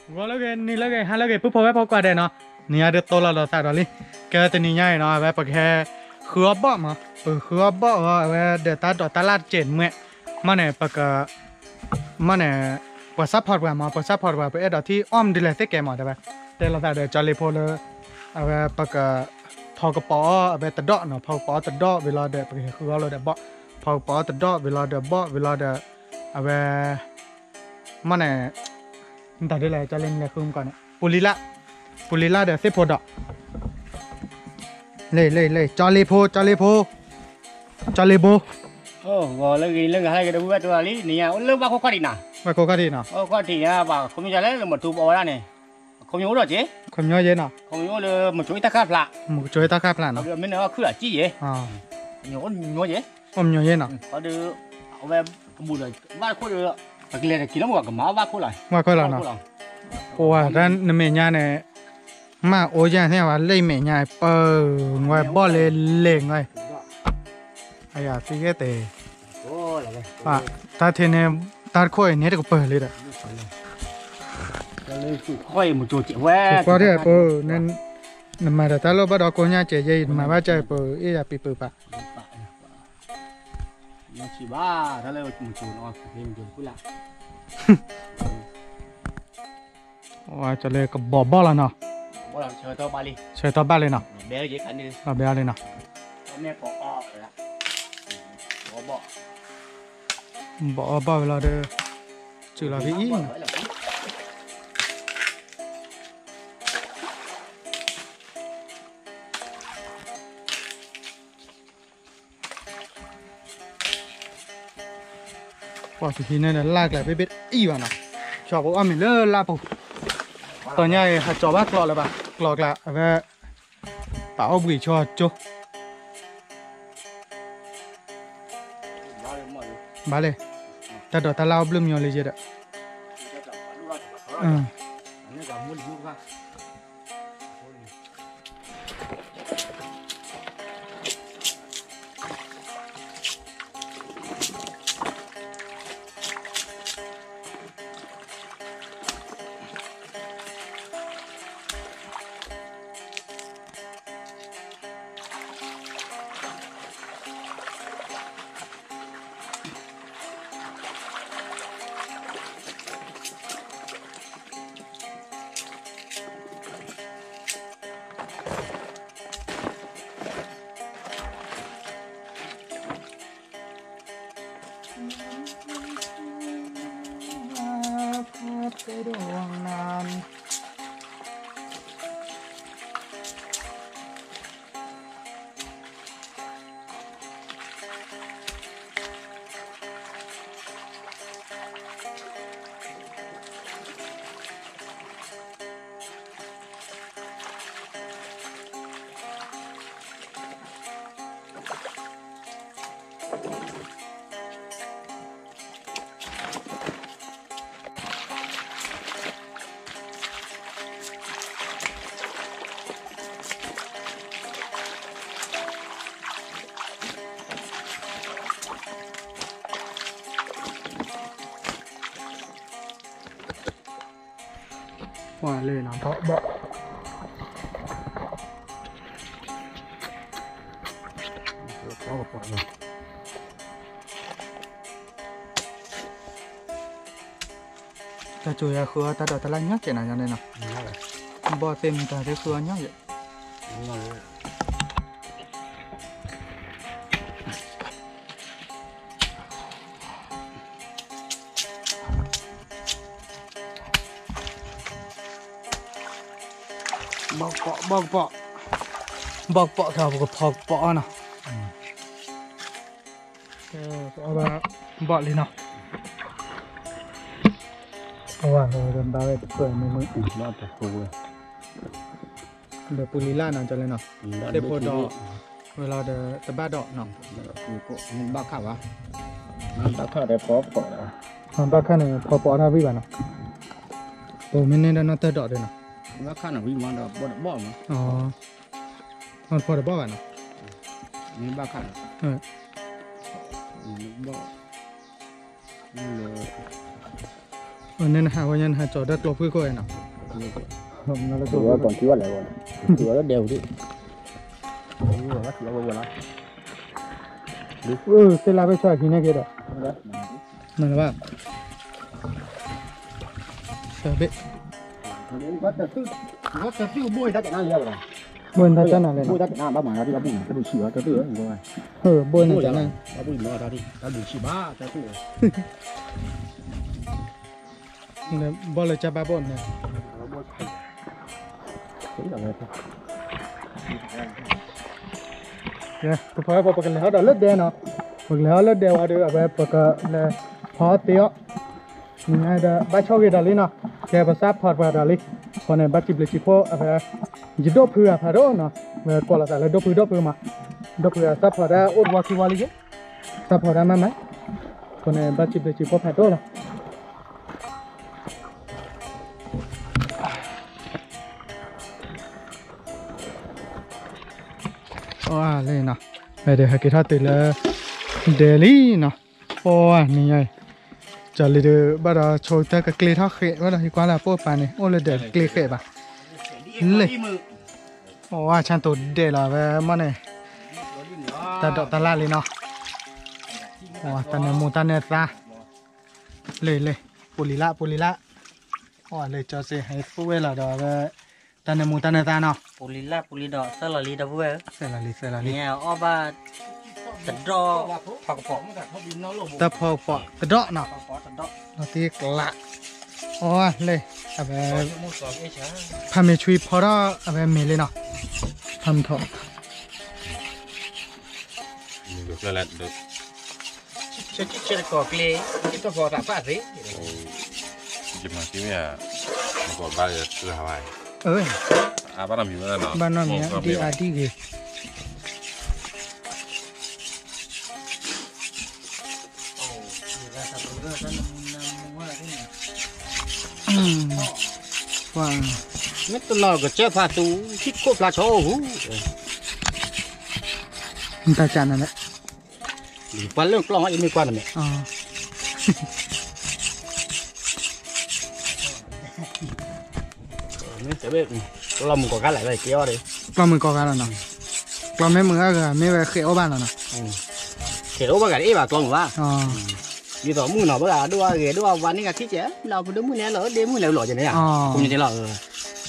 ဂီၤလၢဂ့ၤ နံၤလၢဂ့ၤ ဟါလၢဂ့ၤ ပုၢ်ဖိဝဲၢ်ဖိကိးဂၤဒဲးနီၤ, နံၤညါဒုးတိၢ်လီၤလိာ်သးဒီးလံ, ကဲတနံၤညါအံၤနီၤ အဝဲပကဟဲဃုအီၣ်ဘီၣ်မး, ပဃုအီၣ်ဘီၣ်အီၤ အဝဲဒီးတၢ်ဒိးတၢ်လၢ်တစဲးမး, မ့ၢ်န့ၣ် ပက မ့ၢ်န့ၣ် ပှၤစၢ်ဖီတပှၤမး ပှၤစၢ်ဖီတပှၤ ပအဲၣ်ဒိးထံၣ်အီၣ်မနုၤလဲၣ်သ့ၣ်ကဲမး တဲဝဲ, တဲလိာ်သးဒီးကၠီလ့ဖိလၢ အဝဲပက ဖီကပီၤအီၣ်အဝဲတဒီၣ်နီၤ, ဖီကပီၤအီၣ်တဒီၣ်ဝံၤလီၤဒီး ပကဟဲဃုအီၣ်လီၤဒီးဘီၣ်, ဖီကပီၤအီၣ်တဒီၣ်ဝံၤလီၤဒီးဘီၣ်ဝံၤလီၤဒီး အဝဲ မ့ၢ်န့ၣ် တၢ်ဒ်လဲၣ် ကၠီလ့မနုၤလဲၣ်ဃုမကီးန့ၣ် ပူၤလံလၢ်, ပူၤလံလၢ်ဒီးသ့ၣ်ဖိဒီး လ့ၣ်လ့ၣ်လ့ၣ် ကၠီလ့ဖိ ကၠီလ့ဖိ ကၠီလ့ဘိ ဂီၤလၢဂ့ၤလၢဂ့ၤ ဟါလၢဂ့ၤ ဒီပုၢ်ဝဲၢ်တဂၤလံ နံၤညါအိၣ်လၢဘၣ်ခိၣ်ခီၣ်ထံးနီၤ, ဘၣ်ခိၣ်ခီၣ်ထံးနီၤ, ဘၣ်ခိၣ်ခီၣ်ထံးညါ ပှၤခီပညီလၢမတူပီဝဲဒၣ်န့ၣ်, ခီပညီအိၣ်ဒီးက့ၤ, ခီပညီယဲနီၤ, ခီပညီအိၣ်လၢမူကၠိအံၤတၢ်ခါဖျါ, မူကၠိအံၤတၢ်ခါဖျါနီၤ, မ့ၢ်န့ၣ်အီၣ်ခုၣ်လီၤကံၣ်ယဲ, အိၣ်မညီယဲ, အိၣ်မညီယဲနီၤ, ဒီး အဝဲ ကဘူၣ်ဒီး ဘၣ်ခိၣ်ဒီး ပကလဲၤတက့ၤလၢမူကမၤဘၣ်ခိၣ်လီၤ, ဘၣ်ခိၣ်လီၤနီၤ, ပှၤတၢ်နမဲာ်ညါန့ၣ် မ့ၢ်အိၣ်ယဲၢ်န့ၣ် ဝဲလၢမဲာ်ညါ ပၢၤငွဲဘီၣ်လၢလဲၤငွဲ, အယၤသံဂ့ၢ်တဲ, တၢ်ထံၣ်န့ၣ် တၢ်တခိၣ်အံၤန့ၣ်တကပၢၤလံဒီး, ကွၢ်ဒ်ပူၤ, နမၤဒီးတၢ်လိၣ်ဘၣ်ဒီးကိးညါကဲယဲအံၤ နမၤဘၣ်ကဲပူၤ အ့ၣ်ယၤပံၤပၢၤပာ် ကၠီလ့ကဘီၣ်ဘီၣ်လီၤနီၤ, ဆၢကတီၢ်ဘၣ်လံနီၤ, ဘဲအီၤလံနီၤ, ဘီၣ်အီၣ်ဘီၣ်ဝဲလီၤဒီး စုလီၤဖဲအံၤနီၤ ပှၤပဟံးန့ၣ်ဒီးလၢ်ကျါဘ့ၣ်ဘ့ၣ်အံၤဘၣ်နီၤ, ဆီပအီၣ်မ့ၤလၢလၢ်ပူၤ, တီညါအံၤဟးကၠီၤဘၣ်ကျိးလၢၤဘၣ်, ကျိးကျါအဝဲ ပာ်အိၣ်ဘှံးဆီကၠိ, ဘၣ်လဲၣ်, တၢ်ဒိးတၢ်လၢ်အိၣ်ဘျုးမညီလံယဲဒီး ပှၤလၢနီၤ ဘီၣ်ဘီၣ် တၢ်ကၠိယၤဃုအီၣ်တၢ်ဒိးတၢ်လၢ်ညီကဲးနၤညီန့ၣ်နီၤ, ဘီၣ်သ့ၣ်မတၤသ့ၣ်ဃုအီၣ်ညီယဲၢ် ဘီၣ်ကပီၤ ဘီၣ်ကပီၤ ဘီၣ်ကပီၤ ခဲပကဖီကပီၤအီၣ်နီၤ, အီၣ်ဘၣ်ဘီၣ်လံနီၤ, အဝဲဒီးဘၣ်ဝဲတပၢၢ်မုၢ်မုၢ် ဒီးပူၤလံၤလၢ်နီၤ ကၠီလဲၣ်နီၤ, သ့ၣ်ဖိဒီး ဝဲလီၤဒီးတဘၣ်ဒီးနီၤ, ဘၣ်ခၣ်ဘၣ်, ဘၣ်ခၣ်ဒီးဖီကပီၤ, ဘၣ်ခၣ်န့ၣ် ဖီကပီၤအီၣ်တၢ်ဝံၣ်ဘၣ်နီၤ, ပမ့ၢ်န့ၢ်ဒီးနီၢ်တၢ်ဒိးဒီးနီၤ, ဘၣ်ခၣ်န့ၣ်ဝံၣ်မးဒီးဘီၣ်တဘီၣ်မး, ဖီတဘီၣ်ဘၣ်နီၤ, မ့ၢ်ဘၣ်ခၣ်န့ၣ် ဘီၣ် န့ၣ်နဟးဝဲညါ နဟးကၠီၤတၢ်ကျိဖုၣ်ခိၣ်နီၤ, မ့ၢ်လၢကီၢ်ထံဝဲလဲၣ်ဂီၢ်န့ၣ် ထံဝဲလၢဒဲဝံၤဒံး သ့ၣ်လၢဘၣ်ဆီဟံးန့ၢ်က့ၤဒီး မ့ၢ်လၢဘၣ် ဘိၣ်တၢ်ကနၣ်လဲၣ် ဘိၣ်န့ၣ်တၢ်ကနၣ် ဘၣ်လၢကၢ်ဘိၣ်န့ၣ် ဘီလၢကၢ်ဘၣ်ဘိၣ်န့ၣ် ပဖီပကလဲၤဟီဒီးလၢဒဲနီၤ, ပကလဲၤဟီလၢဒဲဝံၤဒီး အဝဲပကလဲၤဖီသ့အီၤ, ဒီးဘၣ်ဆီၣ်ဂ့ၤဒီးလံနီၤ, ကဲပစၢ်ဖီပှၤဒီးလံ, အဃိန့ၣ် ဘၣ်စံးဘျုးစံးဖှိၣ်အဝဲ ယဒိၣ်ဖုဂၤဖးဒိၣ်နီၤ, ဝဲကိးလီၤသးလၢဒိၣ်ဖုဒိၣ်ဖုမး, ဒိၣ်ဖုအစၢ်ဖီတၢ်အိၣ်တဝီခံဝီလံက့, စၢ်ဖီတၢ်မၤမး, အဃိန့ၣ် ဘၣ်စံးဘျုးစံးဖှိၣ်ဖးဒိၣ်လီၤ. အလၢနီၤ, ဝဲဒီးဟဲက့ၤထီၣ်တုၤလၢ ဒဲလံနီၤ, ပှၤနံၤညါအံၤ, ကၠီလံၤဒုး ဘၣ်ဒီးဆိတၢ်ကကျ့ထီၣ်ဃဲး ဘၣ်ဒီးဟံးကွၢ်လၢပိာ်ပၤန့ၣ် အိၣ်လၢဒဲးကကျ့ဃဲးဘၣ်, လၢ အဝဲဆၣ်တိၤဒဲးလီၤဝဲမ့ၢ်န့ၣ်, တၢ်ဒိးတၢ်လၣ်လံနီၤ, တၢ်နၢမူတၢ်နၢသါ, လၢလၢ, ပူၤလံၤလၢ် ပူၤလံၤလၢ်, လၢကၠီစ့ဟဲသူဝဲလီၤဒီးဝဲ, တၢ်နၢမူတၢ်နၢသါနီၤ, ပူၤလံၤလၢ် ပူၤလံၤဒီး သၢလီၤလံဒီပုၢ်ဝဲၢ်ဧၢ, သၢလီၤလံ သၢလီၤလံ, အီၣ်ဘၣ် တဒီဖီကပီၤ, တၢ်ဖီကပီၤ တဒီနီၤ, လီၤတံၢ်ကျး, အီၣ်လၢ, အဝဲ, ဖးမ့ၢ်ဆွံဖီထီၣ်အဝဲမ့ၢ်လံနီၤ, ဖးမ့ၢ်ထီၣ် ဆၢကီၢ်ကျ့, ယမၤသ့ဝဲဧါ, နကဘၣ်လၢတဂၤဘၣ်, အဘၣ်နီတမံၤဝဲဒၣ်နီၤ, ဘၣ်နီတမံၤဒ်အါဒ်ဂ့ၤ, မ့ၢ်တလီၤကစၢၢ်ဖးသူ ထံခိၣ်ဖျါဆီအိၣ်ဟူ, နတၢ်ကနၣ်လဲၣ်, ပှၤလၢကျီၢ်မး ယမ့ၢ်ကွၢ်နမဲာ်, ကျီၢ်မုၢ်ကိးဂၤလီၤ, ကျီၢ်မုၢ်ကိးဂၤလီၤနီၤ, ကျီၢ်မ့ၢ်မုာ်အါဂၤ မ့ၢ်ဝဲဃဲးအိၣ်ဘၣ်လီၤနီၤ, ဃဲးအိၣ်ဘၣ်ဂၤတအ့ၣ်ဘၣ် ကျီၢ်မုၢ်ဘၣ်, ဒ်သိးမုၢ်နီၤ ဘၣ်ဂၤဒိၣ်အဂဲၤဒိၣ်အဝါန့ၢ်ဂၤထံၣ်ကဲး, လၢပဒိၣ်မုၢ်န့ၣ်လီၤ ဒ့မုၢ်န့ၣ်လီၤကဲန့ၣ်, ကိးမံၤတဲလီၤ,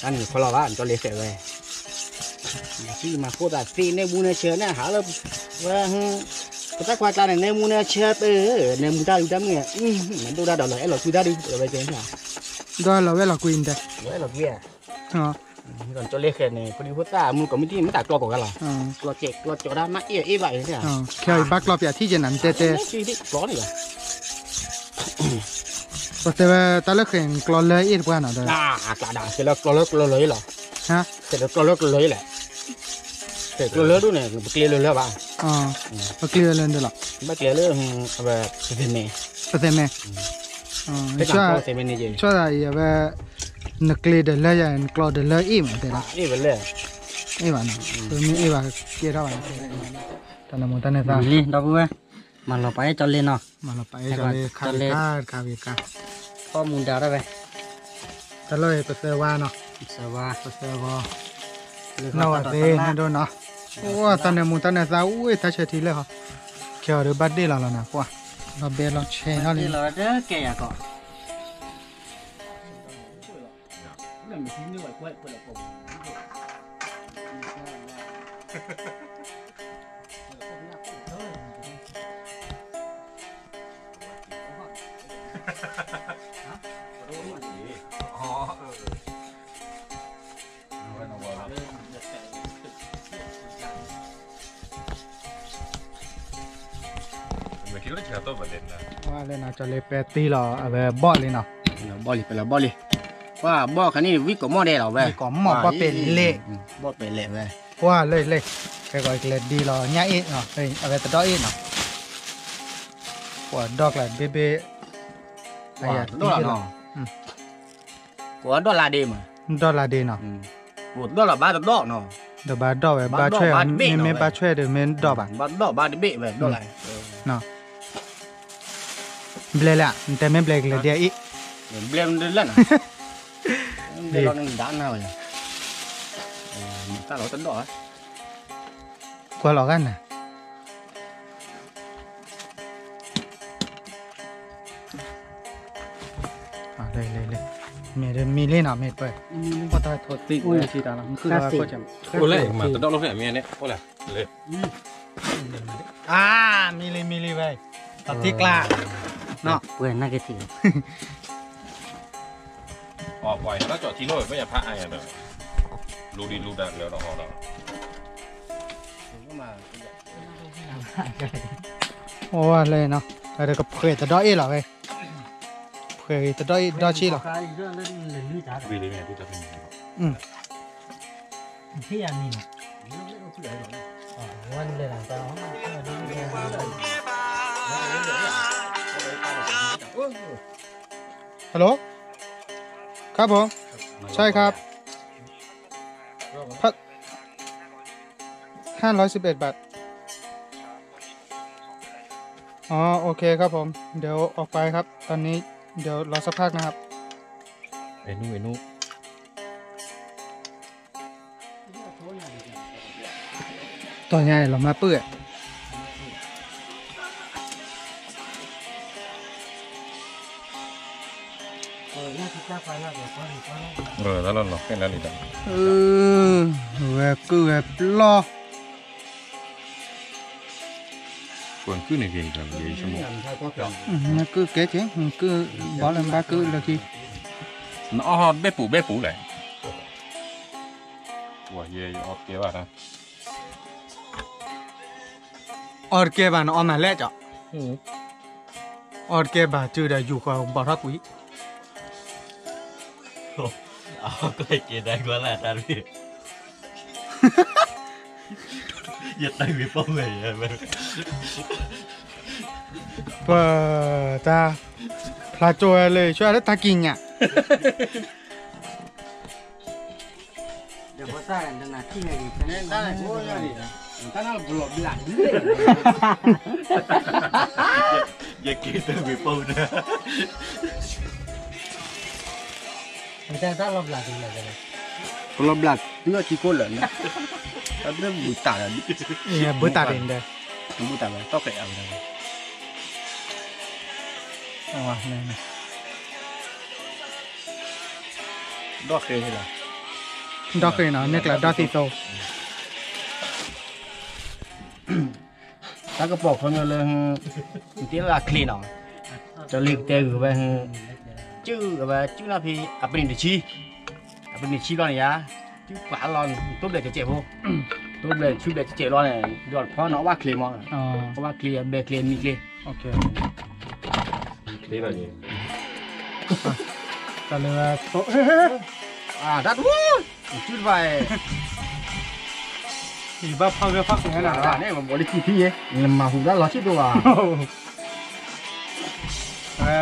တၢ်န့ၣ်ခီလီၤဘၣ် နကၠီလ့ဃဲးဝဲ မၤသံမၤဃိသးသ့န့ၢ်မူန့ၢ်ဆၢန့ၣ် ဟးလၢ, ဝဲ, ပတၢ်ခွါကျါန့ၣ် န့ၢ်မူန့ၢ်ဆၢပၢ, န့ၢ်မူတၢ်ဒုတၢ်မုၢ်, မၤဒိၣ်တၢ်ဒီးလီၤအဲၣ်လီၤကွံတၢ်ဒုဝဲကဲန့ၣ်, ဒီးလီၤဝဲလီၤကွံတဲ, လီၤအဲၣ်လီၤကွံဧါ, ကၠီလ့ဃဲးန့ၣ် ပဒုဖိသၣ်မူကိးမံၤတံၢ် မ့ၢ်တၢ်ကျီကိးဂၤလီၤ, ကျီကဲးကျီကၠီတၢ်မ့ၢ်အ့ၣ်အ့ၣ်ဘၣ်အံၤ, ခဲအံၤဘၣ်ကျီပၠးထံၣ်ကဲနၤ နတဲတဲ, ကျီန့ၣ်ဘၣ် ပတဲဝဲတၢ်လၢဃဲးကျီလၢအ့ၣ်တပှၢ်နီၤဒီး, ကျီလၢကျီလၢအ့ၣ်လီၤ, ကျီလၢကျီလၢအ့ၣ်လဲၣ်, ကျီလၢကျီလၢအ့ၣ်လဲၣ်, ပကျဲလၢလၢဘၣ်, ပကျဲလၢလၢလီၤ, ဘၣ်ကျဲလၢ, ပသဲမဲ, ပသဲမဲ, ဆီၣ်သးအံၤအဝဲ, နကျဲဒီးလၢယၤ နကျီဒီးလၢအ့ၣ်မးတဲ, အ့ၣ်ဘၣ်နီၤ, ပမ့ၢ်အ့ၣ်ဘၣ်ကဲထီၣ်ဘၣ်, တၢ်နၢမူတၢ်နၢသါ, ဒီပုၢ်ဝဲၢ်, မၤလီၤပာ်အဲၣ်ကၠီလ့နီၤ, မၤလီၤပာ်အဲၣ်ကၠီလ့ခါဝံၤခါ, ခါဝံၤခါ, ဖီမူဒါဒၣ်ဝဲ, တၢ်လီၢ်အံၤပသၢဝါနီၤ, ပသၢဝါ, ပသၢဝါ, နီၢ်ဝဲသ့န့ၣ်ဒိၣ်နီၤ, အိၣ်တၢ်နၢမူတၢ်နၢသါအိၣ်ဝဲတၢ်ဆၢထံလၢဟီ, ခဲအံၤဒီးဘၣ်ဒ့ၣ်လီၤလီၤနီၤ, ကွၢ်, လီၤဘဲလီၤဆဲးထီၣ်လံ, ကဲယၤကီး လၢနီၤ ကၠီလ့ပဲတံၢ်လီၤ အဝဲဘီၣ်လံနီၤ, ဘီၣ်လံ ပလၢဘီၣ်လံ, ပှၤဘီၣ်ခါန့ၣ် ဝံကိးမီၣ်ဒဲးလီၤဝဲ, ဝံကိးမီၣ်ဘီၣ်ပဲာ်လဲၣ်, ဘီၣ်ပဲာ်လဲၣ်ဝဲ, ပှၤလၢလၢ, ခဲကီးကလဲၤဒံလီၤ ညၣ်အ့ၣ်နီၤ, အဝဲတဒီအ့ၣ်နီၤ, ပှၤဒီကျါဘ့ၣ်ဘ့ၣ်, ပှၤဒီလါဒ့မး, ဒီလါဒ့နီၤ, ပှၤဒီလီၤဘၣ်တဒီနီၤ, ဒီးဘၣ်ဒီဝဲ ဘၣ်ဆွဲၣ်, မ့မ့ၢ်ဘၣ်ဆွဲၣ်ဒီးမ့ၢ်ဒီဘၣ်, ဘၣ်ဒီဘၣ်တဘ့ၣ်ဝဲ ဒီလါ, ဘျဲၣ်လၢ, နတဲမ့ၢ်ဘျဲၣ်ကလဲၤဒံအ့ၣ်, ဘျဲၣ်လၢနီၤ, လီၤနဒါနၤဝဲ, တၢ်လီၤတဒီၣ်, ကွၢ်လီၤဂာ်နၤ, လၢလၢလၢ, မ့ၢ်မံလံနီၤ မ့ၢ်ပှဲၤ, အိၣ်တၢ်ထိၣ်သံၣ်ဝဲထံတၢ်လီၤ, အိၣ်လၢမၤတဒီၣ်လီၤဖဲအမံၤန့ၣ် အိၣ်လၢ အါ မံလံမံလံဝဲ, တၢ်ထံကျါ, ပှဲၤနၢ်က့ၤထံၣ်, ပှၤဟဲလီၤကၠီၣ်ထံလိၣ် မ့ၢ်ယဖးအါယၤဒီး, လူၤဒံလူၤဒါကလၢဒီးဟီဒီး, အိၣ်ဝဲလၢနီၤ, ကဖှဲးတဒီအ့ၣ်လီၤဝဲ, ဖှဲးတဒီအ့ၣ်ဒီဆံလီၤ. ฮัลโหล ครับผม ใช่ครับ ห้าร้อยสิบเอ็ดบาท อ๋อ โอเคครับผม เดี๋ยวออกไปครับ ตอนนี้ เดี๋ยวรอสักพักนะครับ ไอ้นู่น ไอ้นู่น တီၢ်ညါလီၤမၢ်ပုၢ်ဧါ, ဝဲကုၢ်ဝဲပျီ, ကုၢ်ကဲက့ၤ, ကုၢ်ဘီလၢဘၣ်ကုၢ်လၢခံ, နအီၣ်ဘဲပူၤဘဲပူၤလဲၣ်, အီၣ်တကဲဘၣ်နအီၣ်မၤလဲၣ်ကီး, အီၣ်တကဲဘၣ်စုဒီးယူၤဃီၤဘီထီၣ်ကွံာ်, အကဲဒၣ်ကွၢ်လၢတၢ်တဘ့ၣ်, ယတၢ်ဂ့ၤပီၢ်ဝဲ, ပတၢ်ဖျါကၠိဝဲလၢ ဆွဲလၢတၢ်ကံးညာ် ယက့ၤတဂ့ၤပူၤန့ၣ်, တၢ်လီၤဘျးတုၤလီၤထံကိၢ်လၢာ်န့ၣ်, တၢ်ဘုတၢ်လၢာ်, ဘုတၢ်န့ၣ်, ဘုတၢ်ဝဲတီၢ်ကဲအဝဲဒၣ်, ဒီၣ်ဃ့လီၤ, ဒီၣ်ဃ့နီၤ န့ၣ်ကျါဒီၣ်သံသိ, တၢ်ကပီၤခီပညီလၢ နတ့လၢအချ့နီၤ, တလံၤကတဲဂုာ်ဝဲ, စုၣ်အဝဲစုၣ်နီၣ်ဖဲ အပနံၣ်တဆံ, အပနံၣ်တဆံဘျီန့ၣ်ယါ, စုၣ်ပာ်လီၤ တိဘျဲၣ်ကဲးကဲးဖိ, တိဘျဲၣ်ဆူဘျဲၣ်ကဲးကဲးဘျီန့ၣ် ဒီးဖီနီၤအဝဲချ့မး, အဝဲချ့အဘဲချ့မံချ့, တၢ်လၢ တၢ်တဝီ စုၣ်တဘၣ်, ယဘၣ်ဖီဂဲၤဖီကွံာ်ဟဲနၤ, န့ၣ်မၤဘီလၢခံထံယဲ, နမၤဟူးတၢ်လီၤဆံဒိၣ်ဘၣ်, အဝဲ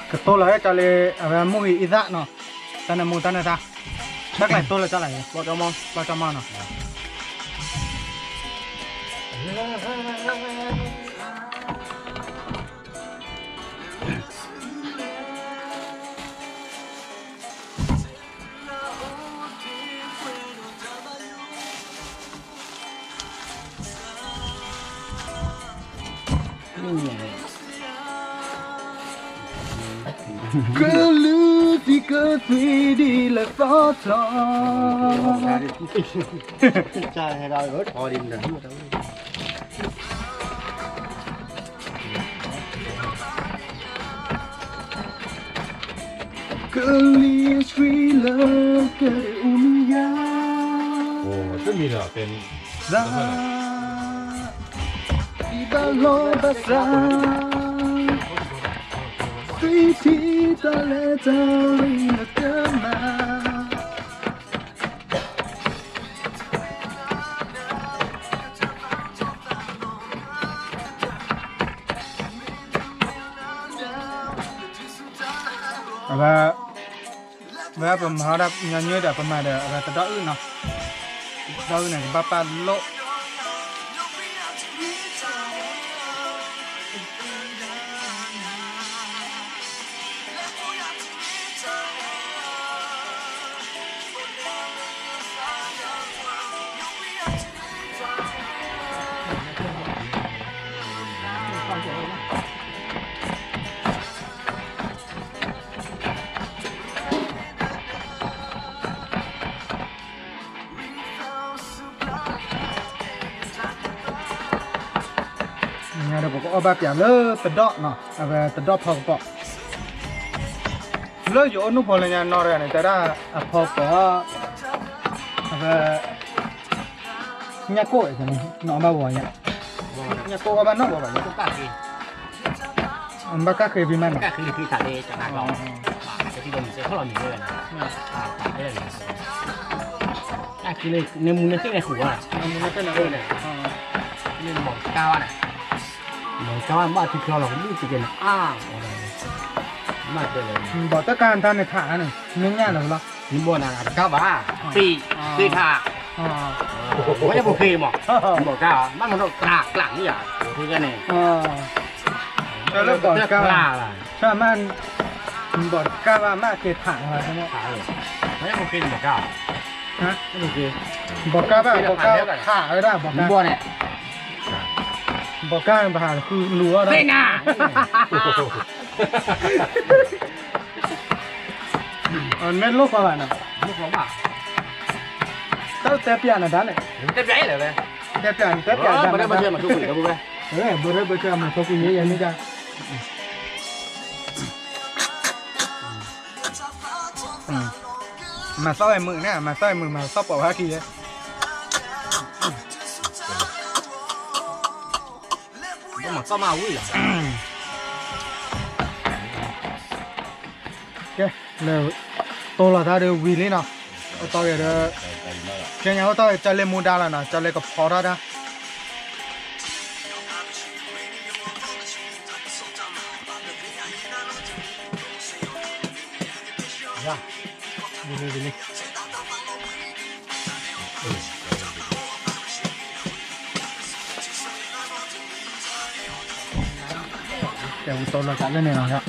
ကတိၤလီၤဟဲကၢ်လၢ အဝဲမူဂ့ၤအံသၣ်နီၤ, တၢ်နၢမူတၢ်နၢသါ, တၢ်ကျါတိၤလီၤကၢ်လၢ်, ပျီကၠီမီနီၤ. ကလုၢ်သံကသ့ဒ်လဲၣ်သီထီၣ် ကလံၤဆှံလၢကရ့ၣ်အူမံယါ, သး ဘံဘၣ်လီၤဘၣ်စး, သွံၣ်ထံတၢ်လဲၤတၢ်လံၤလၢကမၤ အဝဲ ဝဲပမၤဒၣ်ညီနုၢ်ဒီး ပမၤဒီးအဝဲတဒီအုၣ်နီၤ, တဒီအုၣ်န့ၣ် ကဘၣ်ပာ်လိၣ်. အီၣ်ဘၣ်ပၠးလၢတဒီၣ်နီၤ, အဝဲတဒီၣ်ဖီကပီၤ, လၢယအိၣ်နိၣ်ဖိလၢညါနီၢ်တဂၤန့ၣ် တဲဒၣ်အဖီကပီၤ, အဝဲ ညၣ်ကိၣ်နီၣ်ဘၣ်ဝီၤညါ, ညၣ်ကိၣ်အီၣ်ဘၣ်နီၣ်ဝီၤဘၣ်ညါ, ဘၣ်ကၣ်ဃ့ဖံးမးနီၤ, နမူနသ့ၣ်န့ၣ်ဃူဝါ, မ့ၢ်ကါဘၣ်ထံချီလီၤ ကဒုၣ်တကဲန့ၣ် အါ, မ့ၢ်တကါတၢ်န့ၣ်ထးန့ၣ် မ့ၢ်ညၣ်လီၤလီၤ, မ့ၢ်ဘီၣ်နၤတကါဘၣ်, သ့ၣ်ထး, ဘီၣ်ညၣ်ဖိဃ့မး, ဘီၣ်ကါဘၣ် မ့ၢ်မ့ၢ်ဒီးကျးကျးမ့ၢ်ယၤ, ဖိဃဲန့ၣ်, ဆၢလၢဘီၣ်ကါဘၣ်, ဆၢမ့ၢ် ဘီၣ်ကါဘၣ်မ့ၢ်က့ၤထးလီၤ, ဘီၣ်ကါဘၣ် ဘီၣ်ကါထးဝဲဒၣ် ဘီၣ်ကါ, ဘီၣ်ကါန့ၣ် ဘၣ်ဃုလူၤအီၤဒီး, မ့ၢ်လိၣ်ဃီဘၣ်နီၤ, တၢ်တဲပျးနၤဒၣ်လဲၣ်, တဲပျး, တဲပျး, ဘၣ်ဘၣ်ဆၢမၤဆိကွံာ်, ဘၣ်ဘၣ်ဆၢမၤဆိကွံာ်ယဲယဲန့ၣ်ဒၣ် မၤသီၣ်ဝဲမုာ်န့ၣ် မၤသီၣ်ဝဲမုာ် မၤသီၣ်ပိာ်ဝဲခံယဲ, မၤသီၣ်မၤဝံၤလီၤ, ကဲ, လၢ တိၢ်လီၤတၢ်ဒီးဝံၤလံနီၤ, အိၣ်တီၢ်က့ၤဒီး, ကဲညါအိၣ်တီၢ်က့ၤကၠီလ့မူဒါလီၤနီၤ, ကၠီလ့ကဖီထီၣ်တၢ် တဲဝံၤတိၢ်လီၤတၢ်လၢန့ၣ်နီၤ,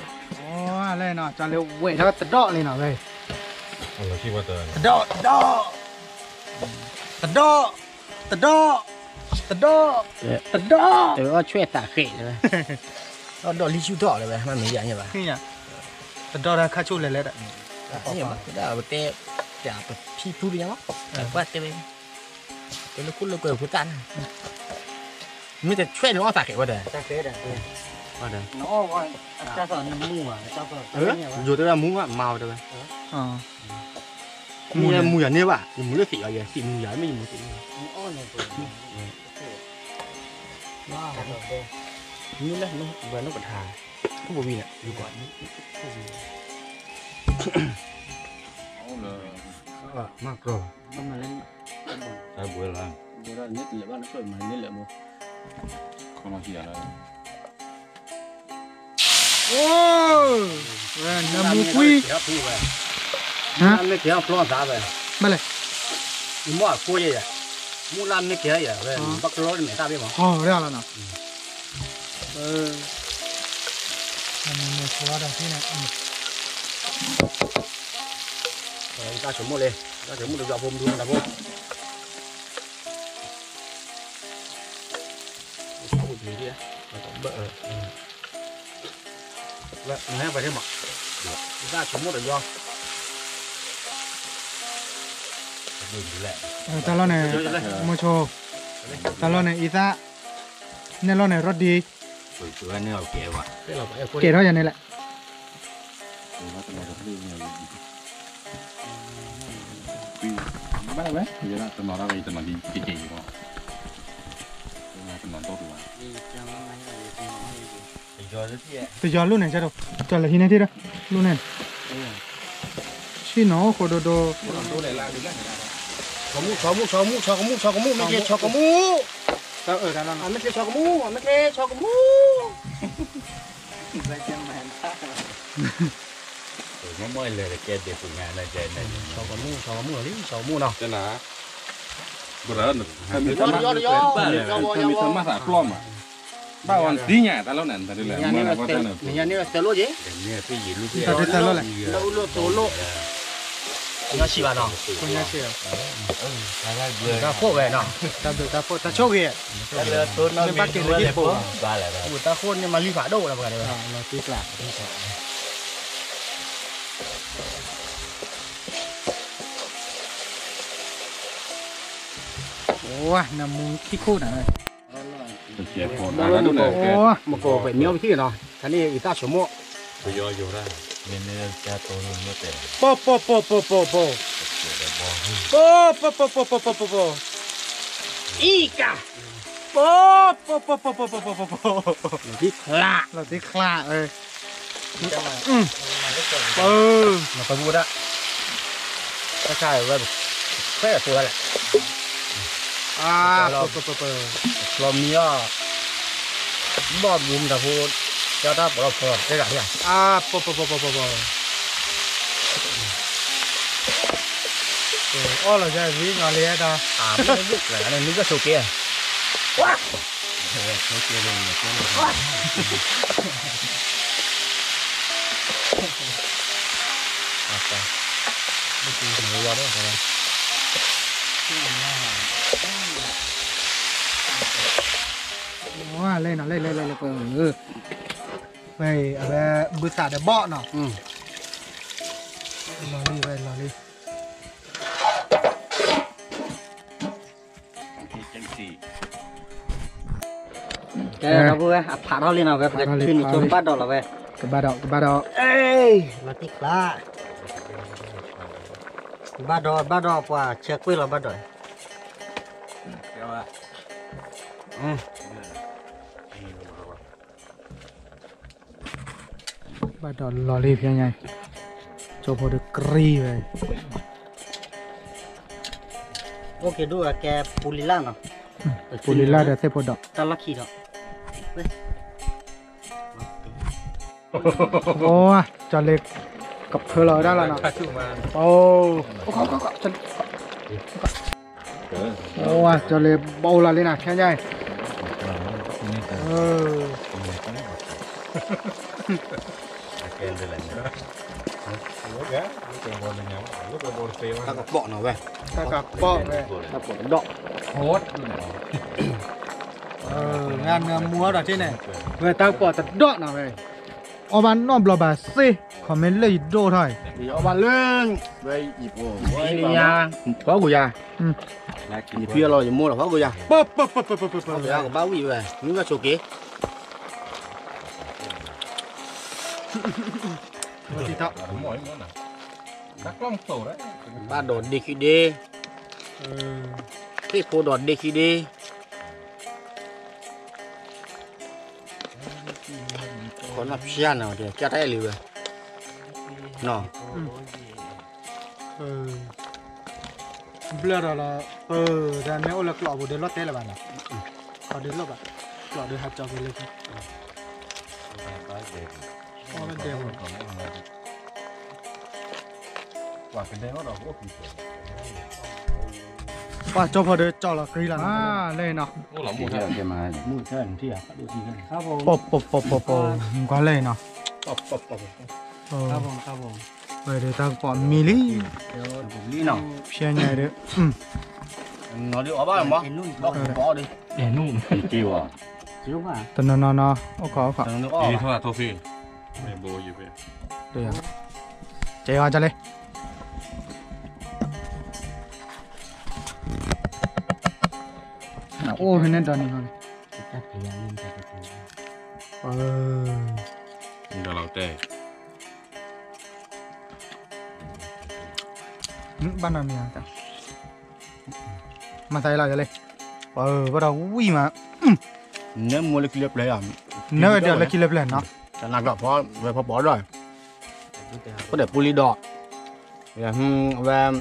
လဲၣ်နီၤ ကၠီလ့ဝဲထီၣ်တဒီၣ်လံနီၤဝဲ, တဒီၣ် တဒီၣ်, တဒီၣ်, တဒီၣ်, တဒီၣ်, တဒီၣ်, အီၣ်ဆွဲၣ်သးဃဲးလၢဝဲ, အီၣ်ဒီးလံဆူၣ်ထီၣ်လၢဝဲ မ့ၢ်မ့ၢ်ယၤညါဘၣ်, တဒီၣ်တၢ်ခါဆူၣ်လဲၤလဲၤဒီး, ဒၣ်ပတဲ, ပဖံဖုလၢညါမး, ပှၢ်တဲဝဲ, တဲလၢခိၣ်လၢကွဲဖိသၣ်န့ၣ်, မ့ၢ်တဆွဲၣ်န့ၣ်အီၣ်သးဃဲးဝဲဒီး, ယိၤတဲဝဲမူဘၣ် မၤဝဲတဲဝဲ, မ့ၢ်မူယၤန့ၢ်ဘၣ် ယမူလၢသံးအီၤယဲ သံးမူယၤမ့ၢ်ယမူသံး, မ့ၢ်လၢဝဲနီၢ်ကထါ, ခိၣ်ပူၤဝံၤန့ၣ်, မၤကီ, ဘၣ်လၢ, ဘၣ်လၢ, အိ, နမူကွံ, မ့ၢ်ကဲအဖျီသးဝဲ, ဘၣ်လဲၣ်, ယမ့ၢ်အကိးယဲယဲ, မူလၢမ့ၢ်ကဲယဲဝဲ, ဘၣ်ကရီန့ၣ်တၢ်ဘ့ၣ်မး, ဟီရၣ်လီၤနီၤ, နမူဆိဒၣ်ဖံန့ၣ်, တၢ်ဆိကမိၣ်လံ, တၢ်ဆိကမိၣ်တယွၤဖိမုၢ်နဖိ ဘၣ်, နဟဲပှဲၤထံမး, တၢ်ဆိကမိၣ်တယွၤ, တၢ်လီၢ်န့ၣ်, မိၤဆိ, တၢ်လီၢ်န့ၣ် အံသၣ်, နဲၣ်လီၢ်န့ၣ် ရီၣ်ဒံ, ကဲထီၣ်ယၤန့ၣ်လဲၣ် ဘၣ်ဝဲ, ယတနီၤတၢ်ဝဲ ယတနီၤကဲကဲအံၤဘၣ်, တနီၤတိၢ်တဝဲ, တယီၤလိၣ်န့ၣ် ကၢ်လၢဟံးန့ၢ်ထံဒီး, လိၣ်န့ၣ်, ဆ့ၣ်နီၤအိၣ်ဃိဒိဒိ, ဆိကမိၣ် ဆိကမိၣ် ဆိကမိၣ် ဆိကမိၣ် မ့ၢ်ကဲဆိကမိၣ်, မ့ၢ်ကဲဆိကမိၣ် မ့ၢ်ကဲဆိကမိၣ် ဆိကမိၣ်လီၤလံ ဆိကမိၣ်နီၤ, တမ့ၢ်သးမၤသးအပျီမး, ဘၣ်အီၤသ့ၣ်ညါတၢ်လီၢ်န့ၣ်, နညါန့ၢ်သၢလိၣ်က့ၤ, တၢ်လိၣ်လိၣ်သိလိၣ်, ညီဆံးဘၣ်နီၤ, တၢ်ခိၣ်ဝဲနီၤ, တၢ်ဘျုးတၢ်ဖှိၣ်တၢ်ဆိၣ်ဂ့ၤ, မ့ၢ်ဘၣ်က့ၤလၢဟံၣ်ဖိ, တၢ်ခိၣ်န့ၣ်မၤလံဖးဒိၣ်ဝဲလီၤပှၤဒီး, ဝဲ နမူခံခိၣ်နၤ, မကိးပှဲၤမ့ၢ်အိၣ်ပထံၣ်နီၤ, တၢ်န့ၣ်အံၤတၢ်ဆိကမိၣ်, ပယီၤယိၤတၢ်, မ့မ့ၢ်ကၢ်တိၢ်မ့ၢ်တဲ, ပိၢ်ပိၢ်ပိၢ်ပိၢ်ပိၢ်ပိၢ်, ပိၢ်ပိၢ်ပိၢ်ပိၢ်ပိၢ်ပိၢ်ပိၢ်, အံၤကၢ်, ပိၢ်ပိၢ်ပိၢ်ပိၢ်ပိၢ်ပိၢ်ပိၢ်ပိၢ်, လီၤတံၢ်ချါ, လီၤတံၢ်ချါ, ပၢ်, ပၢ်, တၢ်ဆါဝဲ, ဖဲအသိးလဲၣ်, အါ, ပၢ်ပၢ်ပၢ်ပၢ်, ချီမံအီၤ, ဘီၣ်ဘူးမတၤဖိ, ကၢ်တၢ်ပီးလီၤဖီလီၤတဲဂၤလံ, အါ, ပၢ်ပၢ်ပၢ်ပၢ်ပၢ်ပၢ်, အီၣ်လီၤယၤဝံၤနီၤလံဒၣ်, မုၢ်ကဆိးက့, ဝါ ဝါ လဲၤနီၤ လဲၤ လဲၤ လဲၤ လဲၤ ပှဲၤ ဝဲ အဝဲ ဘုသးဒီးဘီၣ်နီၤ လီၤလံ ဝဲလီၤလံ ကဲ ဒီပုၢ်ဝဲၢ် အဖးထီၣ်လံနီၤ ဝဲပကထုးန့ၢ်ဆိဘၣ်ဒီးလီၤဝဲ ကဘၣ်ဒီး ကဘၣ်ဒီး လီၤတံၢ်ချါ ဘၣ်ဒီး ဘၣ်ဒီး ပှၤဆဲးကွံာ်လီၤဘၣ်ဒီး ဘၣ်ဒီးလီၤလံဖဲညါအံၤ ကၠိဖိဒီးကြံဝဲ အိၣ်က့ၤဒိၣ်အကဲပူလံၤလၢ်နီၤ ပူလံၤလၢ်ဒီးသ့ၣ်ဖိဒီး တၢ်လီၢ်ခံဒီး အိၣ် ကၠီလ့ ကဖၢလီၤဝဲဒၣ်လီၤနီၤ အိၣ် ကၠီလ့ ဘီအိၣ်လီၤလံနီၤ ဖဲညါအံၤ တၢ်ကပီးနီၤဝဲ တၢ်ကပီးဝဲ တၢ်ကပီးတဒီး နမူဒီးထံၣ်န့ၣ် ဝဲတၢ်ကပီးတဒီးနီၤဝဲ အီၣ်ဘၣ်နီတဘျီဘၣ်စ့ comment လၢယဒိၣ်ထီၣ်အံၤ အီၣ်ဘၣ်လၢ ဖီၣ်ကိယၤ ယဖံအလီၤယမိၢ်ဒီးဖီၣ်ကိယၤ ကဘၣ်ဝံၣ်ဝဲ မုၢ်ဘၣ်ဆိးက့ ဘၣ်ဒီးဒ့ခံဒ့ သ့ၣ်ဖိဒီးဒ့ခံဒ့ ခီနီၢ်ဖၠၣ်န့ၣ် ကၢ်တၢ်အဲၣ်လံဝဲ နီၤ ဘျၢၣ်ဒီးလီၤ ပၢၢ် တၢ်မ့ၢ်အိၣ်လၢကျိးပူၤဒီးလီၤတဲလၢၤဘၣ်နီၤ ခီဒုးလီၤဘၣ် ကျိးဒုးဟးကၠီက့ၤလၢ ပှၤကၠီဖိဒီးကၠီလီၤကြံလီၤ လဲၤနီၤ ပိာ်ပိာ်ပိာ်ပိာ် ကွၢ်လဲၤနီၤ ဝဲဒီးတၢ်ကပီးမံလံ ဖျဲညါဒီး တနီၤနီၤနီၤ အိၣ်ခိးအိၣ်ခိး ကဲအီၤကလဲၣ် အိၣ်ဖဲန့ၣ်ဒီးန့ၣ် ဒီးလီၤတဲ ဘၣ်နီၤမံၤ မၤသးအံၤလီၤယလဲၣ် ပှၤဘၣ်ဒီးဝံၣ်မး နမူလၢခံလၢပျၢၤ နဝဲဒီးလၢခံလၢပျၢၤနီၤ တနၤကျီၢ်ဖီဝဲဖီပိာ်ဒီး ဖိဒီးပူလံၤဒီး ဝဲ သ့ၣ်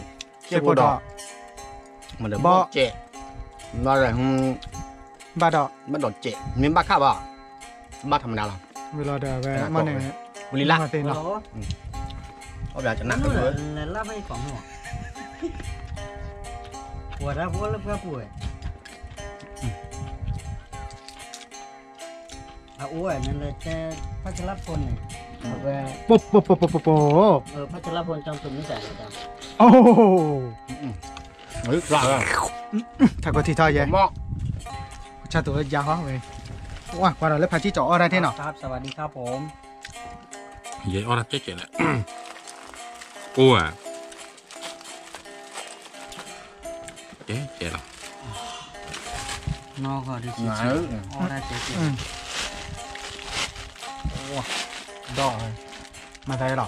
ဖိဒီး မ့ၢ်ဒီးဘီၣ်စဲး ဘၣ်ဒီး ဘၣ်ဒီးစဲး မ့ၢ်ဘၣ်ခၣ်ဘၣ် ဘၣ်ထီၣ်မနုၤလီၤ ဝဲလီၤဒီးဝဲမ့ၢ်န့ၣ် ပူလံၤလၢ် အီၣ်ဘၣ်ကနၣ် လၢလၢဘၣ်ယခီမ့ၢ် ပှၤတၢ်ဖိလၢပှၤပူၤဝဲ အအိၣ်ဝဲန့ၣ်လၢတဲ ဖးကလၢဖိန့ၣ် အဝဲ ပိာ်ပိာ်ပိာ်ပိာ်ပိာ် ဖးကလၢဖိကၠီသူမ့ၢ်တၢ်န့ၣ် အိၣ် ထးကီထံထီၣ်ယဲ ဆၢတူၢ်ဝဲယါဟီဝဲ ဝါကွၢ်ဒီးလၢဖးကံၣ်ကၠီအီၣ်တၢ်ထဲနီၤ ယဲအီၣ်တၢ်ကဲကဲလဲၣ် အိၣ်ဧါ ကဲကဲလီၤ နီၢ်ဂီၤဒ်ဆံးဆံး, အီၣ်ဒၣ်တဲတဲ, ဒီး, မၤသးလီၤ,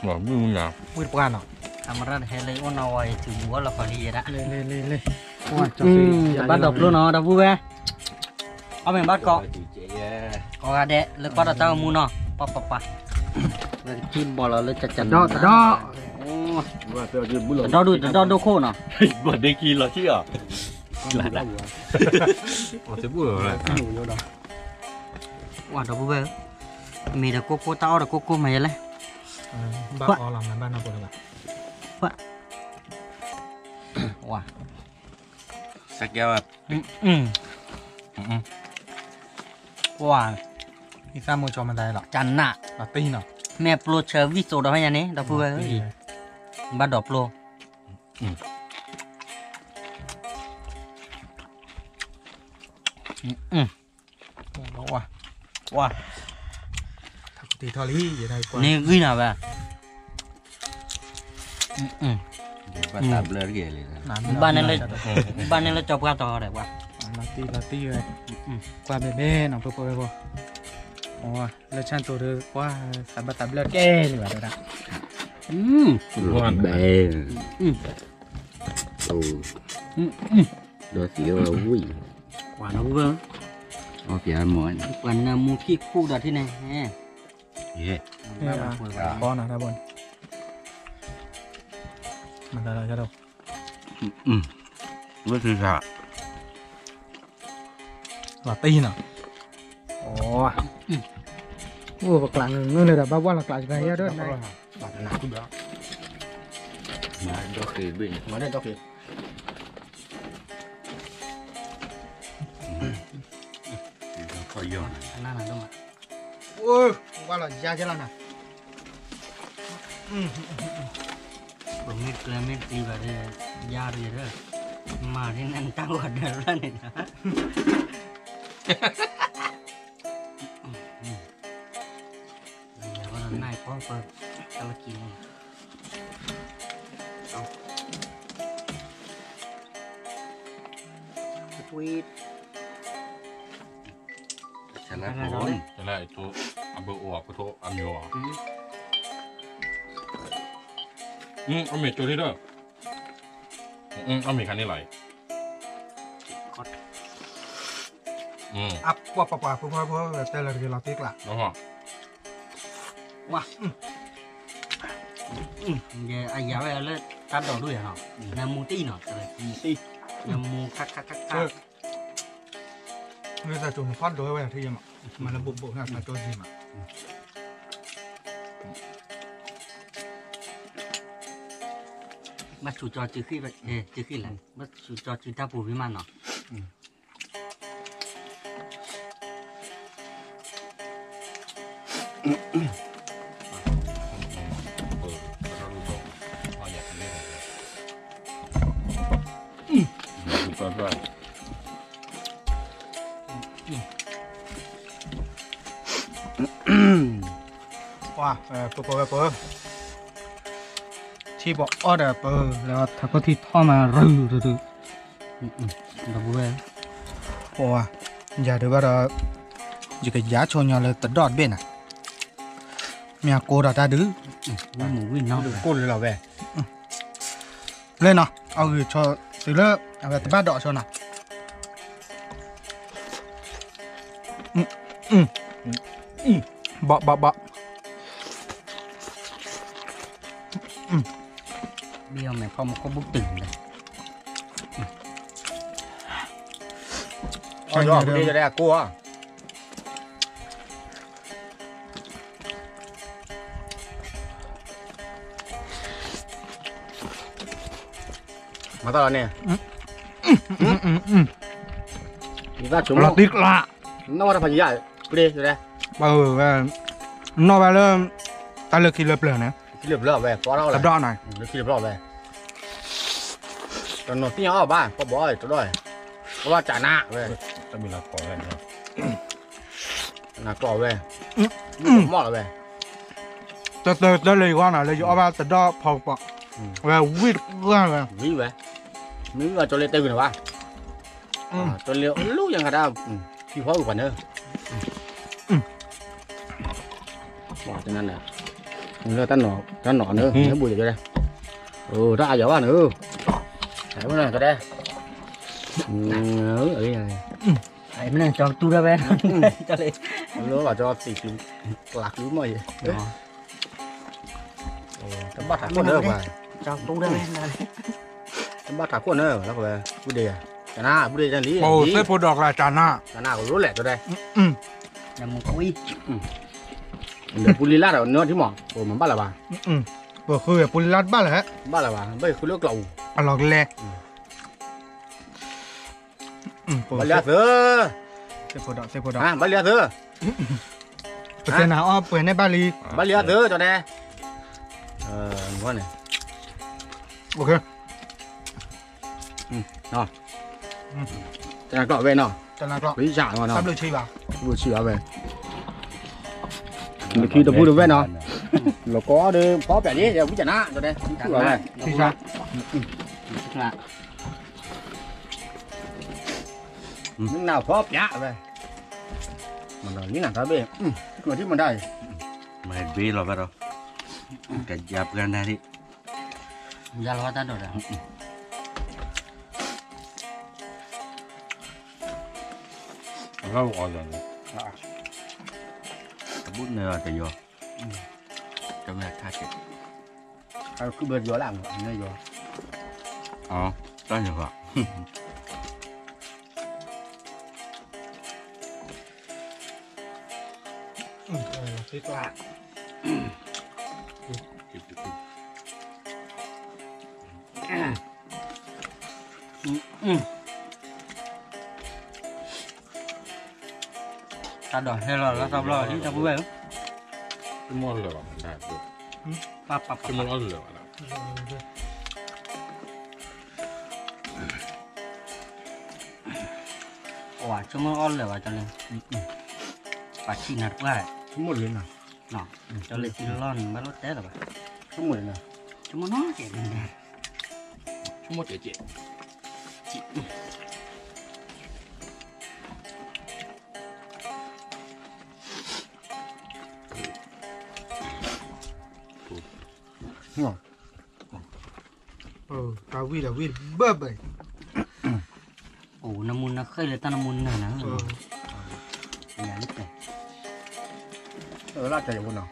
ဝံၢ်တပှၢ်နီၤ, အမရၣ်တဟဲလၢအိၣ်နီၢ်ဝါအံၤ ထုးဘူးအီၣ်လီၤခီလံယဲဒၣ်, တဘၣ်ဒိးပျိနီၤ ဒီပုၢ်ဝဲၢ်, အီၣ်မ့ၤဘၣ်ကိး, ကိးဂၤဒဲးလၢကွၢ်ဒီးတၢ်အိၣ်မူနီၤ ပှၤပှၤပှၤ, ဝဲကထံၣ်ဘီလီၤလၢကကနၣ်, တဒီဒူၣ်တဒီဒိၣ်ခိၣ်နီၤ, ဘၣ်ဒ့ခံလီၤထံၣ်အီၤ, ပှၤဒီပုၢ်ဝဲၢ်, မ့ၤဒီးကိၢ်ကိၢ် တၢ်အီၣ်ဒီးကိၢ်ကိၢ်မးယဲလဲၣ်, ဘၣ်အီလီၤမးဘၣ်နီၢ်ပိလၢဘၣ်, ဝါ, စကဲဝဲ, ဝါ, ယသးမိၢ်ကၠီမၤသးလီၤ, ကနၣ်, မ့ၢ်ပျိဆၢဝံၣ်သိးဒီးဖဲညါန့ၣ် ဒီပုၢ်ဝဲၢ်, ဘၣ်ဒိးပျိ, ဝါ, ဝါ, ထီၣ်လံ, န့ၣ်ဂံၢ်နၤဝဲ, ဘၣ်န့ၣ်လၢကၠီပှၢ်တီၤဒီးဝဲ, လီၤတံၢ်လီၤတံၢ်ဝဲ, ကွၢ်ဘဲဘဲနီၤ ပှၤပှၤဝဲပှၤ, လၢဆၣ်တိၤဒီးပှၤ, သးဘၣ်သးဘျၢကဲန့ၣ်ဘၣ်ဒီး, ဘဲ, ဒီးသံဝဲဝံၣ်, ပှၤနီၢ်ဝဲ, ပှၤနၢမူခံခိၣ်ဒီးထံၣ်န့ၣ်, ယဲ, ဃီနၤတၢ်ဘိန့ၣ်, မၤသးဒီး, ဝဲသ့ၣ်သၣ်, လီၤတံၢ်နီၤ, အိၣ်ပကျးငုာ်ငုာ်န့ၣ်ဒီး ဘၣ်ဝဲလီၤကျးစ့ၢ်ကီးယဲဒၣ်, မၤဒီၣ်ဃ့ဘ့ၣ်န့ၣ်, မၤဒီၣ်ဃ့, ခီယီၤ, အိၣ်, ဝဲလီၤယါကဲလီၤနၤ, ပမ့ၢ်ကျဲမ့ၢ်တံဘၣ်ဒီး, ယါတဂ့ၤဒီး, မၤဒ်န့ၣ်တၢ်ဂီၤဒၢးလၢန့ၣ်, ယၤဘၣ်ဒီးနၢ်ပီၢ်ပၢ, တၢ်လၢကံန့ၣ်, တၢ်လၢအဘၢၣ်အိၣ်အကထိအမံၤ, အမ့ၢ်ကၠိထံဒီး, အမ့ၢ်ခါန့ၣ်လီၤ, အပှၤပှၤပှၤဖိဖိဖိ တဲလၢတဂ့ၤလီၤတံၢ်ကျး, ဝါ, ယအယၤဝဲလၢတၢ်ဒိးဒိၣ်ယၤနီၤ, နမူတံၢ်နီၤ, နမူခါခါခါခါ, မ့ၢ်သးကၠိမၤဖးဒိၣ်ဝဲထံယဲမး, မၤလၢဘိးဘိးန့ၣ်သးကၠိယံၤမး, ဘၣ်ဆူၣ်ကၠီစုဃံ, စုဃံလဲၣ်, ဘၣ်ဆူၣ်ကၠီစုတၢ်ပူၤဝံၤမးနီၤ. ပှၤ, ပှၤပှၤဝဲပှၤ, ထံပှၤအီၣ်ဒီးပှၤလၢထးခိၣ်ထံထီၣ်မးရူၤရူၤ, ဒီပုၢ်ဝဲၢ်, ပှၤ, ယၤဒုးဘၣ်ဒီး, ယကယၤဆိညါလၢတဒီၣ်တဘ့ၣ်နၤ, မ့ၢ်ကိးဒီးတၢ်ဒုး, ကိးလၢလီၤဝဲ, လၢနီၤ အဂ့ၢ်ဆိတုၤလၢ အဝဲတဘၣ်ဒိးဆိနီၤ, ဘၣ်ဘၣ်ဘၣ်, ဘံၣ်အီၣ်မဲာ်ဖီမူခိၣ်ဘုၣ်တုာ်န့ၣ်, အီၣ်ယီၣ်ပဒ့ယီၣ်ဒဲးအကိၢ်ဧါ. မၤတၢ်လီၤန့ၣ်, လီၤတံၢ်ကျါ, နီၢ်ဝဲတၢ်ဖးယံၤယါ, ပျ့ၤ, နီၢ်ဝဲလၢ တၢ်လၢခံလၢပျၢၤန့ၣ်, ခံလၢပျၢၤဝဲ, တဒီၣ်န့ၣ်, လၢခံလၢပျၢၤဝဲ, တနီၤသ့ၣ်ညါအီၣ်ဘၣ် ပဘီအီၣ်တဒီၣ်, ပဘၣ်ကနၣ်ဝဲ, တမ့ၢ်လီၤကီးဝဲ, နကျီၢ်ဝဲ, မီၢ်လီၤဝဲ, တၢ်တၢ်လၢယဂီၢ်န့ၣ် လၢယအီၣ်ဘၣ်တဒီၣ်ဖီကပီၤ, ဝဲဝံၣ်တဂၢၢ်ဝဲ, ဝံၣ်ဝဲ, မ့ၢ်ဝံၣ်ဝဲကၠီလၢတဲဂုာ်န့ၣ်ဘၣ်, တလၢအိၣ်လူၤယါခါဒၣ်, ဖံဖီအုၣ်ပှၤန့ၣ်, တနၤန့ၣ်, လၢတၢ်နီၣ်န့ၣ်, တၢ်အယီၤဘၣ်န့ၣ်, တၢ်, မ့ၢ်န့ၣ်ကတူၢ်ဒၣ်ဝဲ, လၢဘၣ်ကၠီသံးကျူ, ကျးကျူမီၢ်ယဲ, တဘၣ်ထးခိၣ်န့ၣ်, တဘၣ်ထးခိၣ်န့ၣ်, လၢဝဲ, ပူဒ့ယါ, တနၤ, ပူဒ့ယါလံ, သ့ၣ်ဖိဒီးကျါတနၤ, တနၤကရိလဲၣ်တဲ, ပူလံလၢ်ဒီးနထံမး, ပမၤဘၣ်လၢၤဘၣ်, ပဃုပူလံလၢ်တဘၣ်လၢၤ, ဘၣ်လၢၤဘၣ်, ဘၣ်ဃုလၢကျီၢ်အူ, အလီၢ်ကလဲ, ဘၣ်လံအသၢ, သ့ၣ်ဖိဒီး, သ့ၣ်ဖိဒီး, ဘၣ်လံအသၢ, ပတဲနၤအီၣ်ပှဲၤန့ၢ်ဘၣ်လံ, ဘၣ်လံအသၢကၠီတဲ, န့ၣ်, တနၤကျီၢ်ဝဲနီၤ, တနၤကျီၢ်, ဝံယါနီၤ, ဘျုးဆံဘၣ်, ဘျုးဆံဘၣ်ဝဲ, နခံတပူတဝဲနီၤ, လီၤကီဒီးဖီပၠးဒ်, ဝံယါနၤ, ကၠီတဲ, ဝံယါ, နၤဖီပၠးဝဲ, မ့ၢ်လံနၤတဘ့ၣ်, မၤထံၣ်မၤဒၣ်အံၤ, မၤဘ့လီၤဘၣ်ဒီး, ကယါပှၤနၤဒ်, ယါလီၤဘၣ်တၢ်ဒိးဒီး, အီၤ, တဘၣ်န့ၣ်တယီၤ, တမ့ၢ်ခါက့ၤ, ခုဘၢယီၤလၢ, တၢ်ယီၤ, တၢ်ဒိးဟဲလီၤလၢတဘျီလံတၢ်ပုၢ်ဝဲၢ်ဧၢ, ဆိကမိၣ်လၢာ်ဘၣ်, ပၢ်ပၢ်ပၢ်, ဆိကမိၣ်လၢာ်ဘၣ်, ဆိကမိၣ်အီၣ်လၢာ်ဘၣ်, ကၠီလ့, ပှၤဆံၣ်နၤတပှၢ်, ဆိကမိၣ်လၢာ်နၤ, ကၠီလ့ထံလီၢ်န့ၣ် ဘၣ်လိၣ်တဲလၢၤဘၣ်, ဆိကမိၣ်လၢာ်နၤ, ဆိကမိၣ်နီၢ်ကဲး, ဆိကမိၣ်ကဲးကဲး တၢ်ဝံၣ်ဒီးဝံၣ်ဘၢဘၢ, အိၣ်နမူနဃ့လၢတၢ်နမူနၤနၤ, ယၤလၢတဲ, လၢတဲယဖိနီၤ,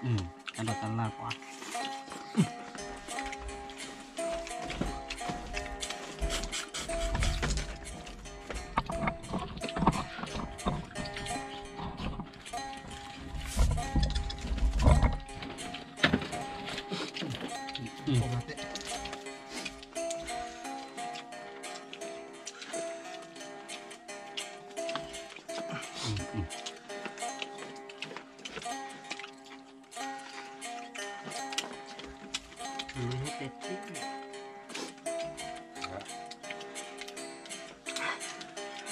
တၢ်ဒိးတၢ်လၢ်ကွ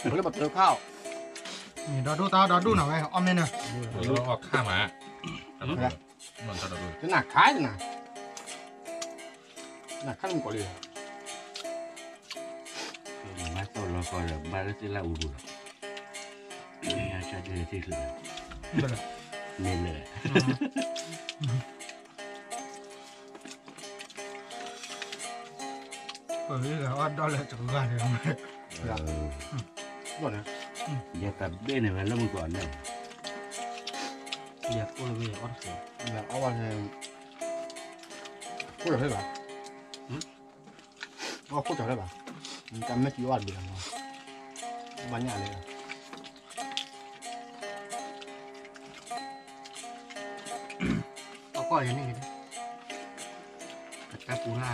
ၢ် လၢဘၣ်တၢ်ခါအီၤ, ဒီဒူၣ်တၢ်ဒီဒူၣ်နီၤဝဲ အီၣ်မ့ၢ်န့ၣ်, အီၣ်ခါမး, တနၤခါတနၤ, တနၤခါမုၢ်ကီးလံ, မၤသီၣ်လီၤကီးဒီး ဘၣ်လၢသ့ၣ်လၢအူပူၤလီၤ, ညါကၢ်ဒဲးသ့ၣ်ချၢ, မ့ၢ်လဲၣ် ပဂ့ၢ်ဂၤအီၣ်ဒီလၢတကဂၤန့ၣ်, ယတၢ်ဘ့ၣ်န့ၣ်ဝဲလၢမုၢ်ကီးန့ၣ်, ယကိၣ်လၢမ့ၢ်အီၣ်တကဲ, အီၣ်ဝဲန့ၣ်, ကိၣ်လၢဖဲဘၣ်, အီၣ်ခိၣ်တီၤဖဲဘၣ်, တၢ်မဲာ်ထံအီၣ်တဘ့ၣ်လီၤ, ဘၣ်ညၣ်လၢ အီၣ်ကီၢ်ယၤန့ၣ်, ကတၢၢ်ပူၤလၢ်,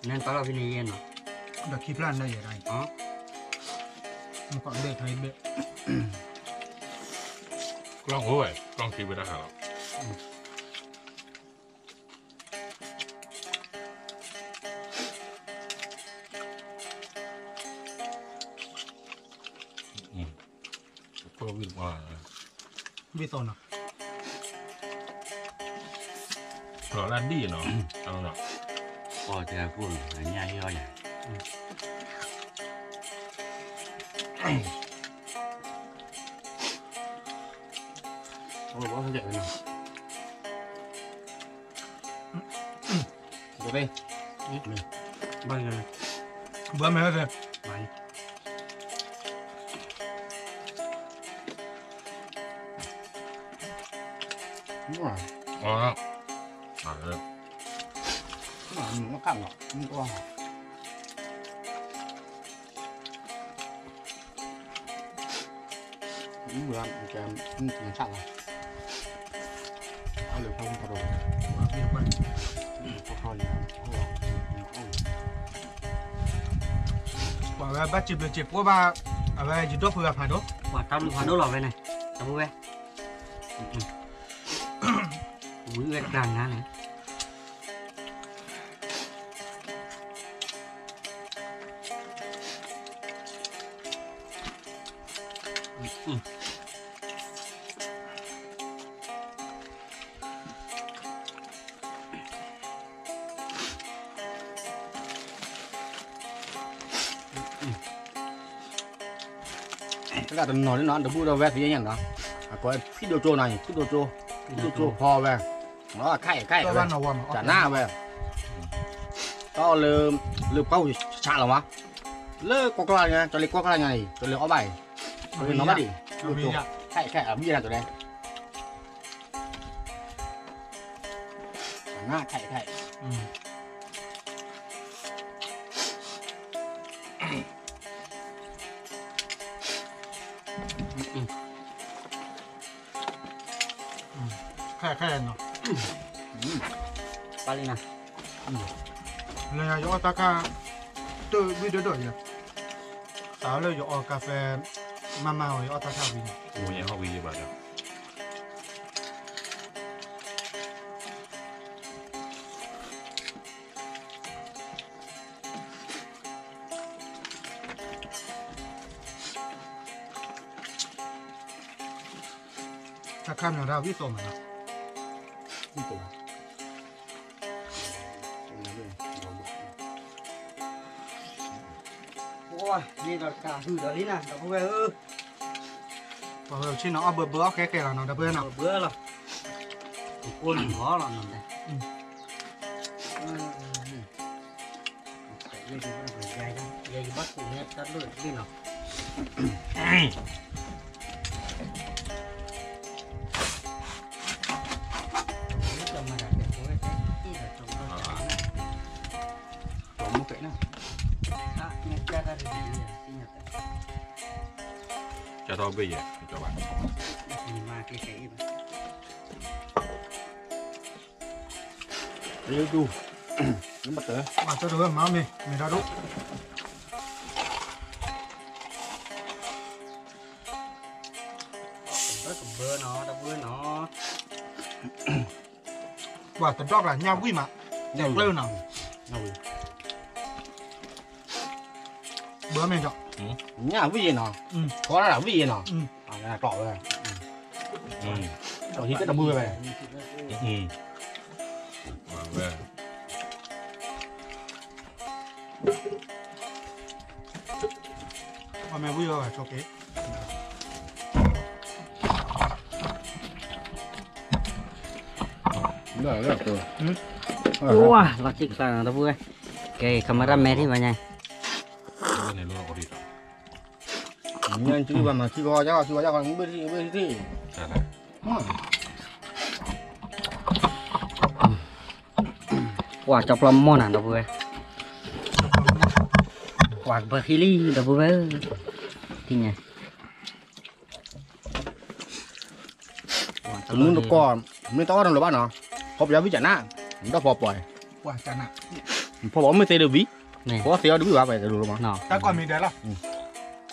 နတၢ်လီၢ်ဖဲန့ၣ်ယဲနီၤ, ဒီးခံဖျၢၣ်နၢ်ယဲဒၣ်, မ့ၢ်ကီးဘ့ၣ်ထီၣ်ဘ့ၣ်, ကျီၢ်အိၣ်ဝဲ, ကျီၢ်ခံဝဲဒၣ်ဟးလီၤ. ဝံၣ်သီနီၤ, လီၤလၢဒ်နီၤ, အနီၤ, ပီၢ်တဲအကိၣ် အညၣ်ဟ့ၣ်အီၣ်ယၤ ဘၣ်မဲာ်ဝဲသ့ၣ် ပှၤဝဲဘၣ်စံးဘျုးစံးဖှိၣ်ဘၣ် အဝဲယဒီပုၢ်ဝဲၢ်ဖးဒိၣ် ပှၤတၢ်ဘျုးဖးဒိၣ်လီၤဝဲန့ၣ် တၢ်ဘျုးဝဲ ဝံၤဝဲတၢ်နါန့ၣ် တၢ်တနီၤန့ၣ်နီၤ တဘူၣ်ဒီးဝဲသ့ၣ်ညါနီၤ အကိးဖံဒိၣ်ကၠိနီၤ ဖံဒိၣ်ကၠိ ဖံဒိၣ်ကၠိဖီဝဲ ခါအံၤခါအံၤဝဲ တၢ်နါဝဲ တၢ်အီၣ်လၢ လၢပှၢ်ပူၤဆးလီၤမး လၢကီၢ်ကျါညါ ကၠီလ့ကီၢ်ကျါညါအံၤ ကၠီလ့အီၣ်ဘၣ်အံၤ ကၠီလ့နီၤဘၣ်ဒံး ဖံဒိၣ်ကၠိ ခါအံၤခါအံၤအဘံၣ်နၤကၠီလ့ နါခဲခဲ ခဲခဲနီၤ ပၢ်လံနၤ လၢယအီၣ်တၢ်ခါ တဝံၣ်ဒိၣ်ဒိၣ်ယဲ တၢ်လၢယအီၣ်ကါဖဲ မၤမၤအီၤယအီၣ်တၢ်ခါဝံၤန့ၣ် အိၣ်ယဲဟီၣ်ဝံၤယဲဘၣ်ဒီး တၢ်ခါမီၤဒၣ်ဝံၣ်သိးမးနီၤ ဝံၣ်သိး ပှၤန့ၣ်ဒီးတၢ်ဟုၣ်ဒီးလံနၤ ဒီပုၢ်ဝဲၢ်ဧၢ ပှၤဝဲဆ့ၣ်နီၤအီၣ်ဘၢဘၢအီၣ်ခဲကဲလီၤနီၤ ဒီပုၢ်ဝဲၢ်လီၤ ကိၢ်နုာ်လီၤလီၤနီၤ ယဘၣ်ကူၣ်န့ၣ်တၢ်ဒိၣ်တဘ့ၣ်နီၤ ကၠီဘ့ၣ်ယဲ ကၠီဘၣ် ယတူၢ် နဘၣ်တၢ် မၤတၢ်တဝဲမၤမ့ၢ် မ့ၢ်တၢ်ဒိၣ် ဘၣ်ကဘၢနီၤ တဘၢနီၤ ပှၤတဒီၣ်ကျါညၣ်ဝံၣ်မး ညၣ်ဝံၣ် ကျၢၢ်နီၤ ညၣ်ဝံၣ် ဘၢမ့ၢ်ဒီး ညၣ်ဝံၣ်ယဲနီၤ ကီၢ်ဒၣ်ဝံၣ်ယဲနီၤ ကျီၣ်ဝဲ ဟံၣ်တၢ်တဘုဝဲ ဝဲ ပှၤမ့ၢ်ဝံၣ်ဝဲဘၣ်ဆိးက့ၤ ဝါ လီၤစံၣ်ကျါနီၤ တပူၤဝဲ ကဲ camera man ထံၣ်ဘၣ်ညါ ညါစုဘၣ်မၤစုကီယါ စုကီယါ ဘ့ၣ်ထံ ဘ့ၣ်ထံ ပှၤကၠီပျီမီၢ်နၤ ဒီပုၢ်ဝဲၢ် ပှၤကဘၢဟံၣ်လံ ဒီပုၢ်ဝဲၢ် ထံၣ်ညါ မုၢ်နကီၢ် မ့ၢ်တအီၣ်နလိၤဘၣ်နီၤ ဖီပယီၤဝံၣ်ကနၣ် ဒီးဖီပှၤ ဖီပှၤမ့ၢ်သ့ဒီးဝံၣ် ဖီသ့အီၤဒီးဝံၣ်ဘၣ် ပှၤတလိၤလီၤမး တၢ်ကီၢ်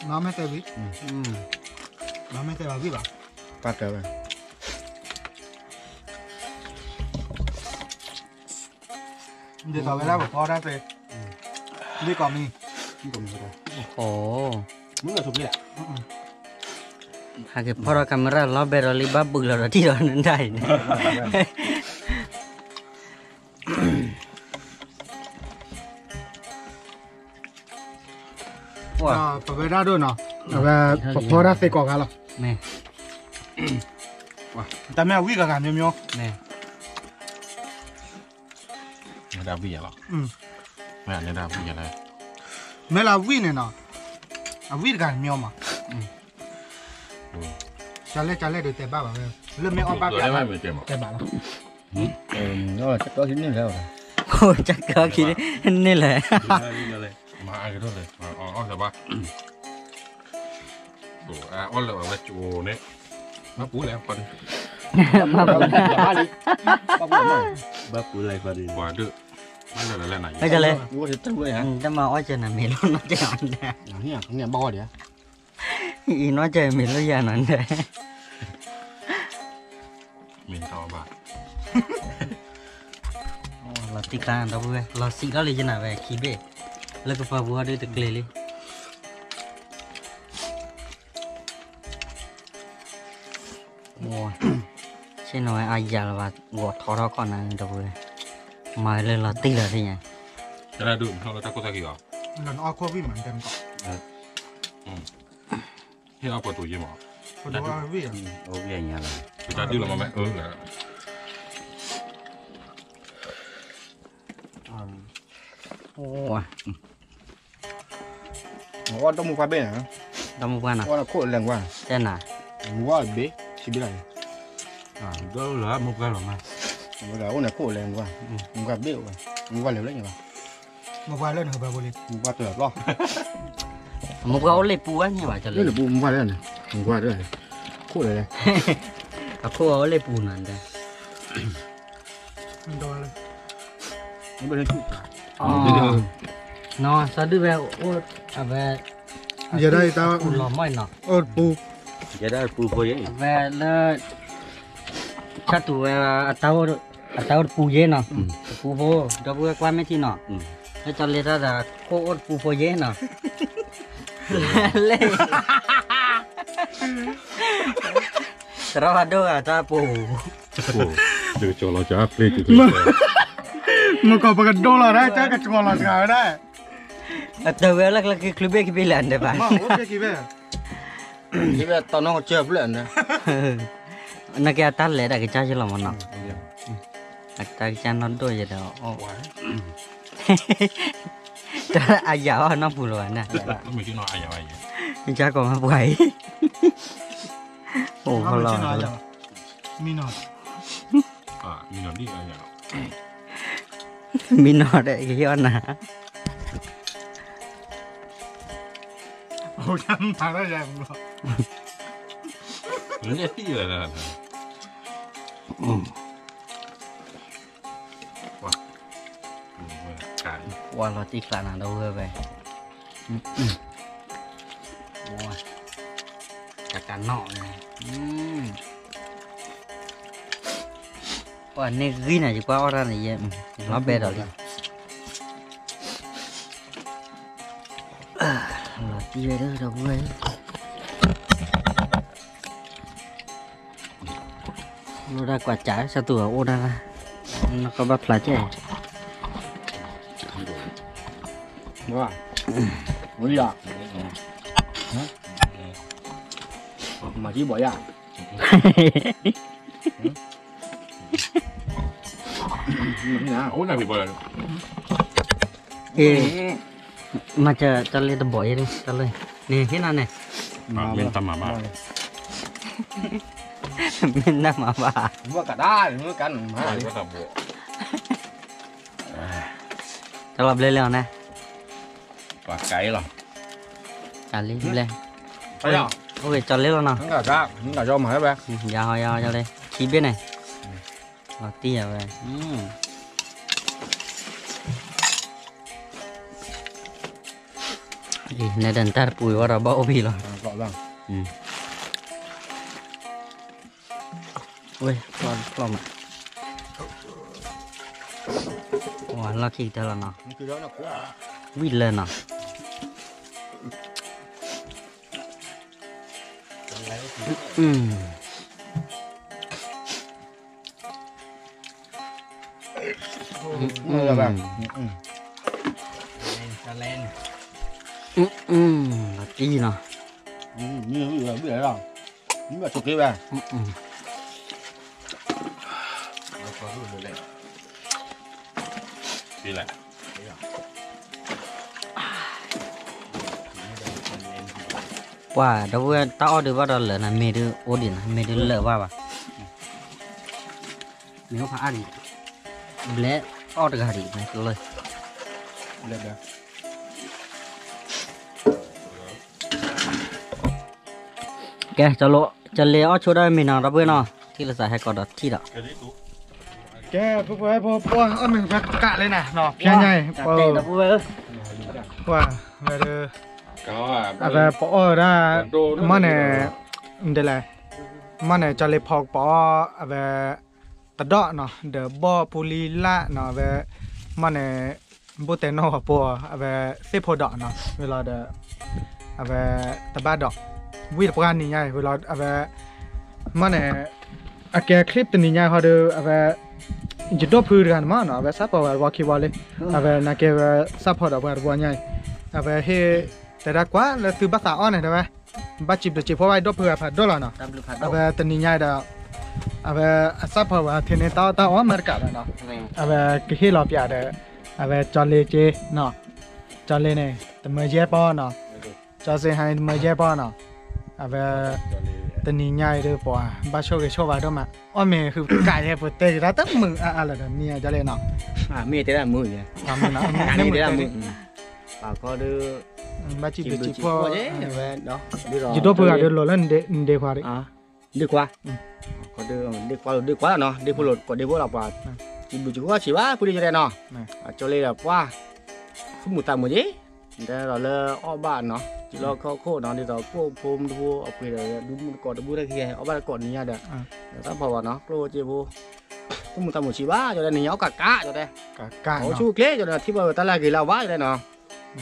မံၤဒဲးလီၤ မ့ၢ်သ့ဝံၣ် မ့ၢ်သ့ဝံၣ်ဘၣ် တၢ်တဲဝဲ ဒ်သိးဝဲဒၣ်ပဖီတၢ်သ့ ဒ်ကီၢ်မံၤ ဟဲက့ၤဖီထီၣ် camera လီၤဘဲဒီးလံ ဘၣ်ဘုးလီၤဒီးထံၣ်ဒီးနဒၣ်အံၤန့ၣ် ပှၤကဘၢ ပဝဲဒၣ်ဒိၣ်နီၤ, အဝဲ ပဖီဒၣ်သ့ကိးဂၤလီၤ. တၢ်မ့ၢ်အဝံၣ်ဂၤဂၤမ့ၢ်မ့ၢ်, မ့ၢ်ဒၣ်ဝံၣ်ယၤလီၤ, မ့ၢ်ဒၣ်ဝံၣ်ယၤလီၤ, မ့ၢ်လၢအဝံၣ်န့ၣ်နီၤ, အဝံၣ်တဂၤမ့ၢ်မး, ကလဲၣ်ကလဲၣ်ဒီးတဲဘၣ်ဘၣ်ဝဲ, လၢမ့ၢ်အီၣ်ဘၣ်ဘၣ်, တဲဘၣ်လီၤ, ကီခံန့ၣ်လဲၣ်, ကီခံန့ၣ်လဲၣ်, မၤအါကထီၣ်လဲၣ်, အီၣ်လၢၤဘၣ် အီၣ်လၢၤဘၣ်ဝဲကၠိန့ၣ်, ဘၣ်ပူၤလဲၣ်, ဘၣ်ပူၤလဲၣ်, ပှၤဒၣ်, ဘၣ်လဲၣ်လဲၣ်နၤ, တမၤအီၣ်ကၢနၤမ့ၢ်လိၣ်နီၢ်ကၢ, အံၤနီၢ်ကၢမ့ၢ်လိၣ်ယၤနီၢ်ဒဲး, မ့ၢ်ထီၣ်ဘၣ်, လီၤတံၢ်ကျါဒီပုၢ်ဝဲၢ် လီၤစံးထီၣ်လံယနၤဝဲခံဘ့ၣ်, လၢကပၤပူၤအီၤဒုတကျ့ၤလံ. ဆ့ၣ်နီၤဝဲအယၤလၢၤဘၣ် ဂီၤထီထီၣ်ခီၣ်နၤဒီပုၢ်ဝဲၢ်, မၤဝဲလၢလီၤတံၢ်လီၤသ့ၣ်ညါ, တၢ်ဒုးထီၣ်လၢတၢ်ခိၣ်သၣ်ခံဂီၤ, ဟ့ၣ်အီၣ်ပှၤတိၤယ့မး, ပတၢ်ဒုးလီၤမးမ့ၢ်အၢ, အီၣ်တၢ်မူပှၢ်ဘ့ၣ်န့ၣ်, တၢ်မူပှၢ်န့ၣ်, အီၣ်ခိၣ်လဲၤကွၢ်, တဲနၤ, မူပှၢ်ဘ့ၣ်, ဆံဘ့ၣ်လီၤ, ဒိၣ်လၢမူပှၢ်လီၤမး, အိၣ်န့ၣ်ခိၣ်လဲၤကွၢ်, မူပှၢ်ဘ့ၣ်အိၣ်, မူပှၢ်လဲၤလၢညါဘၣ်, မူပှၢ်လၢန့ၣ်ဘၣ်ဘိလံ, မူပှၢ်တၢၢ်လီၤ, မူပှၢ်အိၣ်လ့ၣ်ပူၤဝဲန့ၣ်ဘၣ်, လၢန့ၣ်ပူၤမူပှၢ်လၢန့ၣ်, မူပှၢ်တၢၢ်, ခိၣ်လဲၤလဲၤ, အခိၣ်အိၣ်လ့ၣ်ပူၤနၤဒဲး နီၢ် သးဒုးဝဲအိၣ် အဝဲ ယဲဒၣ်အတၢ်အိၣ်လီၤမီၢ်နီၤ အိၣ်တပူၤ ယဲဒၣ်တပူၤဖိယဲ အဝဲလၢ ဆၣ်တူာ်ဝဲ အတၢ်အိၣ်တပူၤယဲနီၤ တပူၤဖိ ဒီပုၢ်ဝဲၢ်ကွၢ်မ့ၢ်ထံနီၤ လၢကၠီလ့တၢ်ဒီး ခိၣ်အိၣ်တပူၤဖိယဲနီၤ လ့ သရၣ်ဖးဒိၣ်ဂၤတၢ်ပူၤ ကၠီလီၤကၠီဖျ့ မ့ၢ်ကီးပကဒိလီၤဒၣ် တၢ်ကကၠီလီၤစှၤဝဲဒၣ် အတၢ်ဝဲလၢကျဲခံချုးဘ့ၣ်ခံဘ့ၣ်လဲၣ်န့ၣ်ဘၣ် တၢ်နီၢ်ကစၢၢ်ဖျၢၣ်န့ၣ် နကဲအတၢ်လဲၤတၢ်ကစၢ်ယလီၤမနီၤ အတၢ်ကစၢ်နီၢ်ဒိၣ်ယဲဒီး တၢ်အယၤအီၣ်နီၢ်ပူၤလီၤဘၣ်န့ၣ် ကၢ်ကီးမ့ၢ်ပှၤအံၤ အိၣ်လီၤ မံနီၤ မံနီၤဒီးကဟ့ၣ်အီၣ်နၤ ပှၤလီၤတံၢ်ချးနၤဒီးဝဲဝဲ ကကနီၣ်န့ၣ် ပှၤန့ၢ်ဂံၢ်နၤ ယကွၢ်အီၣ်တၢ်န့ၣ် ယလီၤဘဲဒီးလံ လီၤတံၢ်ဝဲဒီးဝဲ လိၣ်ဒၣ်ကွၢ်စး ဆၣ်တူာ်အိၣ်ဒၣ် နကဘၣ်ဖျါကဲ မၤကံဘီယၣ် မၤကၢတၢ်လ့တဘီၣ် တၢ်လ့ န့ၣ်ဟ့ၣ်နၤန့ၣ် မ့ၢ်တၢ်မၤဘၣ် မ့ၢ်တၢ်မၤဘၣ် တၢ်လီၤဘျဲလံအီၤန့ၣ် ပှၤကါအံၤလီၤ ကါလံဘျဲ အိၣ်က့ၤကၠီလ့လီၤနီၤ ယၤဟီယၤဟီယၤလံ ခံဘ့ၣ်န့ၣ် လီၤတံၢ်ယၤဝဲ နဲဒၣ်တၢ်တပူၤဝဲဒီးဘၣ်အိၣ်ဖံးလီၤ ဝဲ ဖျီၣ်ဖျီၣ်မး ဝဲလီၢ်ခံကတၢၢ်လီၤနီၤ ဝံၣ်လၢနီၤ မ့ၢ်ဘၣ် လီၤတံၢ်နီၤ, မ့ၢ်ဘၣ်ဆိးက့ဝဲ, ပှၤဒီပုၢ်ဝဲၢ်တၢ်အီၣ်ဒုးဘၣ်ဒီးလၢာ်နၤ မ့ၢ်ဒုးအိၣ်ဒံးနၤ မ့ၢ်ဒုးလၢာ်ဘၣ်ဘၣ်, မ့ၢ်အိၣ်ဖးအါဒံး, ဘျဲးအီၣ်တဂၤဒံး မ့ၢ်ကလၢာ် ကဲ, ကၠီလ့အီၣ်ဆိဒၣ်မ့ၢ်နီၤ ဒီပုၢ်ဝဲၢ်နီၤ, ထံၣ်လိာ်သးဟဲကီးဒီးထံၣ်ဒီး, ကဲ, ပှၤပှၤပှၤအီၣ်မ့ၢ်ကကးလံနၤ, ဖျါညါအံၤ, ပှၤ, ဝဲဒၣ်, အဝဲပအီၣ်ဝဲဒၣ်, မ့ၢ်န့ၣ်, ဒ်လဲၣ်, မ့ၢ်န့ၣ် ကၠီလ့ဖီကပီၤအီၣ်, အဝဲ တဒီးနီၤ ဒီးဘီၣ်ပူလံလၢ်နီၤ အဝဲ, မ့ၢ်န့ၣ်, ဘူၣ်တဲနီၣ်ဝဲပှၤ အဝဲသ့ၣ်ဖိဒီးနီၤ ဝံၤလီၤဒီး, အဝဲ, တဘၣ်ဒီး, ဝံၣ်တပှၢ်နံၤညါအံၤ ဝံၤလီၤ အဝဲ, မ့ၢ်န့ၣ်, အကဲ clip တနံၤညါဃီဒီး အဝဲ, ယဒိၣ်ဖုတဂၤန့ၣ်မ့ၢ်နီၤ အဝဲစးဖီၣ်ဝဲပှၤခံဘီလံ, အဝဲနာ်က့ဝဲ, စးဖီၣ်ဒီးပှၤတဘီညါအံၤ, အဝဲဟ့ၣ်, တဲဒၣ်ကွၢ်လၢသုဘၣ်သးအီၣ်န့ၣ်တဲဝဲ, ဘၣ်စံးဘျုးစံးဖှိၣ်ဘၣ်ယဒိၣ်ဖုဂၤဖးဒိၣ်လီၤနီၤ, အဝဲတနံၤညါဒီး အဝဲအစးဖီၣ်ဝဲထဲန့ၣ်တၢ်အီၣ်တၢ်အီမ့ၢ်တကးဘၣ်နီၤ, အဝဲကဟ့ၣ်လီၤပၠးဒီး, အဝဲကၠီလ့က့နီၤ, ကၠီလ့န့ၣ် တမၢယဲၢ်ပီၢ်နီၤ, ကၠီစ့ဟါန့ၣ်တမၢယဲၢ်ပီၢ်နီၤ, အဝဲ, တနံၤညါအံၤဒီးပှၤ, ဘၣ်ဆိၣ်ဂ့ၤဆိၣ်ဝါဒိၣ်မး, အီၣ်မ့ၢ်ဃုကးယဲၢ်ပတဲက့ၤတၢ်တမုာ်အါအါလၢၤဒီး မ့ၢ်ယၤကၠီလ့နီၤ, မ့ၢ်တဲဒၣ်မုာ်ယဲၢ်, မ့ၢ်တဲဒၣ်မုာ်, ပှၤခီဒီး, ဘၣ်စံးဘျုးစံးဖှိၣ်, ယဒိၣ်ဖုဂၤဒီးလီၤလၢနဒ့ခွါဒီး ဒ့ခွါ, ဒ့ခွါလိၤဒ့ခွါလီၤနီၤ ဒ့ဖိလိၤကိးဒ့ဖိလီၤပှၤ, စံးဘျုးစံးဖှိၣ်ဆံးဘၣ်ဖုဒ့ကၠီတဲနီၤ, ကၠီလ့ဒီးပှၤ, သူၣ်မုာ်သးမုာ်က့ၤ, တဲဒီးလၢအီၣ်ဘၣ်နီၤ စံးလီၤခီၣ်ခိၣ်နီၤ ဒ်သိးပိာ်ဖိမုၣ်တဖိအပှ့ၤဒီး ဒုးမုၣ်တကိးတဘုၣ်တဂ့ၤ အီၣ်ဘၣ်တကိးနံၤညါဒီး, တၢ်ဖီၣ်ဘၣ်နီၤ ကျိၣ်စ့ဖိ, သူၣ်မုာ်သးမုာ်ဆံးဘၣ် ကၠီတဲ နံၤညါအီၣ်ကးကး ကၠီတဲ, အိၣ်ဆူၣ်အိၣ်ချ့ ကၠီတဲ ထံၣ်ဘၣ်ဝဲတၢ်လၢအဂ့ၤလၢအဝါ ကၠီတဲနီၤ,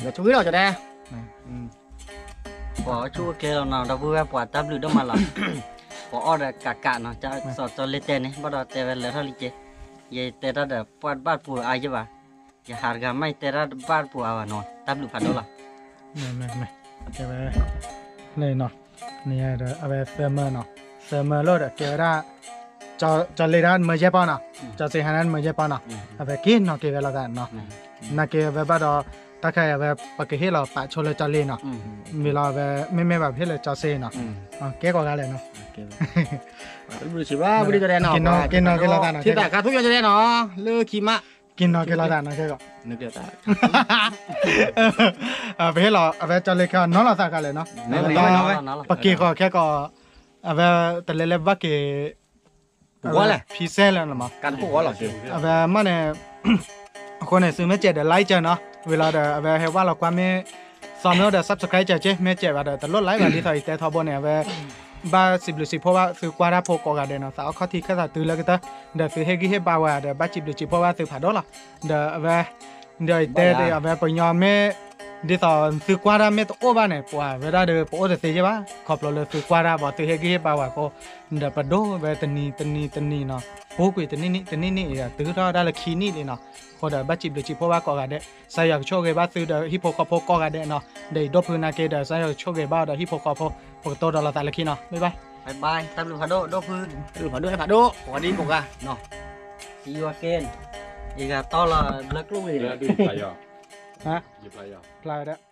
လၢဆူၣ်ဂ့ၤလီၤ ကၠီတဲ ပှၤအိၣ်ဆူၣ်အိၣ်ချ့လီၤနီၤ ဒီပုၢ်ဝဲၢ်ပှၤတၢ်ဘျုးဒိၣ်မးလီၤ, ပှၤအီၣ်ဒီးကးကးနီၤ စီၤကၠီလ့တဲန့ၣ် ဘၣ်ဒီးတဲဝဲလၢထီၣ်လံက့, ယတဲတၢ်ဒီးပှၤတဘၣ်တပူၤအါယဲၢ်ဘၣ်, ယဟးတဂၤမး ယတဲတၢ်တဘၣ်တပူၤအါဘၣ်နီၤ တၢ်ဘျုးဖးဒိၣ်လီၤ, တဲဝဲ, န့ၣ်နီၤ, အဝဲသၢမၢနီၤ, သၢမၢလီၤဒီးကဲဝဲဒၣ်, ကၠီလ့ဒၣ်မၢယဲၢ်ပီၢ်နီၤ, ကၠီစ့ဟါဒၣ်မၢယဲၢ်ပီၢ်နီၤ, အဝဲက့ၤနီၤက့ၤဝဲလိာ်သးနီၤ, နာ်က့ၤအဝဲဘၣ်ဒီး, တၢ်ခါအံၤအဝဲပကဟ့ၣ်လီၤပာ်ဆိလၢကၠီလ့နီၤ, မ့ၢ်လီၤအဝဲ မ့မ့ၢ်ဘၣ်ပဟ့ၣ်လၢကၠီစ့နီၤ, ကဲကိးဂၤလဲၣ်နီၤ, က့ၤနီၤက့ၤလိာ်သးနီၤ, ထံသးခါထူၣ်ကၠီတဲနီၤ, လၢခံမး, က့ၤနီၤက့ၤလိာ်သးနီၤ ခဲကီး ပဟ့ၣ်လီၤ အဝဲကၠီလ့ခဲအီၤနီၤလိာ်သးခါလဲၣ်နီၤ, ပက့ၤဃီခဲကီး, အဝဲတလဲၤလၢဘၣ်က့ၤ, ဖံစဲလၢနီၤမး, အဝဲမ့ၢ်န့ၣ်, အဃိန့ၣ် သုမ့ၢ်စဲးဒီး like စၢၤနီၤ, ဝံၤလီၤဒီး အဝဲဟဲဝဲလီၤကွၢ်မ့ၢ်, သီမ့ၢ်အိၣ်ဒီး subscribe စၢၤက့, မ့ၢ်စဲးဘၣ်ဒီး တလိၣ် like ဘၣ် ဒ်သိးယတဲထီဘိန့ၣ် အဝဲ ဘၣ်စံးဘျုးစံးဖှိၣ်ဘၣ်သုကွၢ်တၢ်ဖိကိးဂၤဒဲးနီၤ, သးအီၣ်ခီၣ်ထံးခၢၣ်သးတုၤလၢကတၢၢ်, ဒီးသုဟ့ၣ်ဂံၢ်ဟ့ၣ်ဘါဝဲဒီး ဘၣ်စံးဘျုးစံးဖှိၣ်ဘၣ်သုဖးဒိၣ်လီၤ, ဒီးအဝဲ, ဒီးယတဲဒီးအဝဲပညီမ့ၢ်, ဒ်သိးသုကွၢ်တၢ်မ့ၢ်တအိၣ်ဘၣ်န့ၣ် ပှၤဝဲဒၣ်ဒီးပအိၣ်တသ့ယဲၢ်ဘၣ်, ခီဖျိလၢသုကွၢ်တၢ်ဘၣ် သုဟ့ၣ်ဂံၢ်ဟ့ၣ်ဘါဝဲအဃိ, ဒီးပဒိၣ်ဝဲတနံၤတနံၤတနံၤနီၤ, ပူၤကွံာ်တနံၣ်နံၣ်တနံၣ်နံၣ်အံၤဒီး တုၤထီၣ်ဒၣ်လၢခံနံၣ်လံနီၤ, အဃိဒီးဘၣ်စံးဘျုးစံးဖှိၣ်ဘၣ်ကိးဂၤဒဲး, ကစၢ်ယွၤကဆိၣ်ဂ့ၤဘၣ်သုဒီးဟံၣ်ဖိဃီဖိကိးဂၤဒဲးနီၤ, ဒီးယဒိၣ်ဖုနာ်က့ဒီး ကစၢ်ယွၤကဆိၣ်ဂ့ၤဘၣ်ဒီးဟံၣ်ဖိဃီဖိ, ပကတိၤဒီးလိာ်သးလၢခံနီၤ, bye bye, bye bye, တၢ်ဘျုးဖးဒိၣ် ဒိၣ်ဖု, တၢ်ဘျုးဖးဒိၣ် ဖးဒိၣ် ပှၤဒ်ကိးဂၤနီၤ, see you again, ယဂၤတီလီၤဘျၢကျိၣ်ဝံၤ, ဖျါဝဲဒၣ်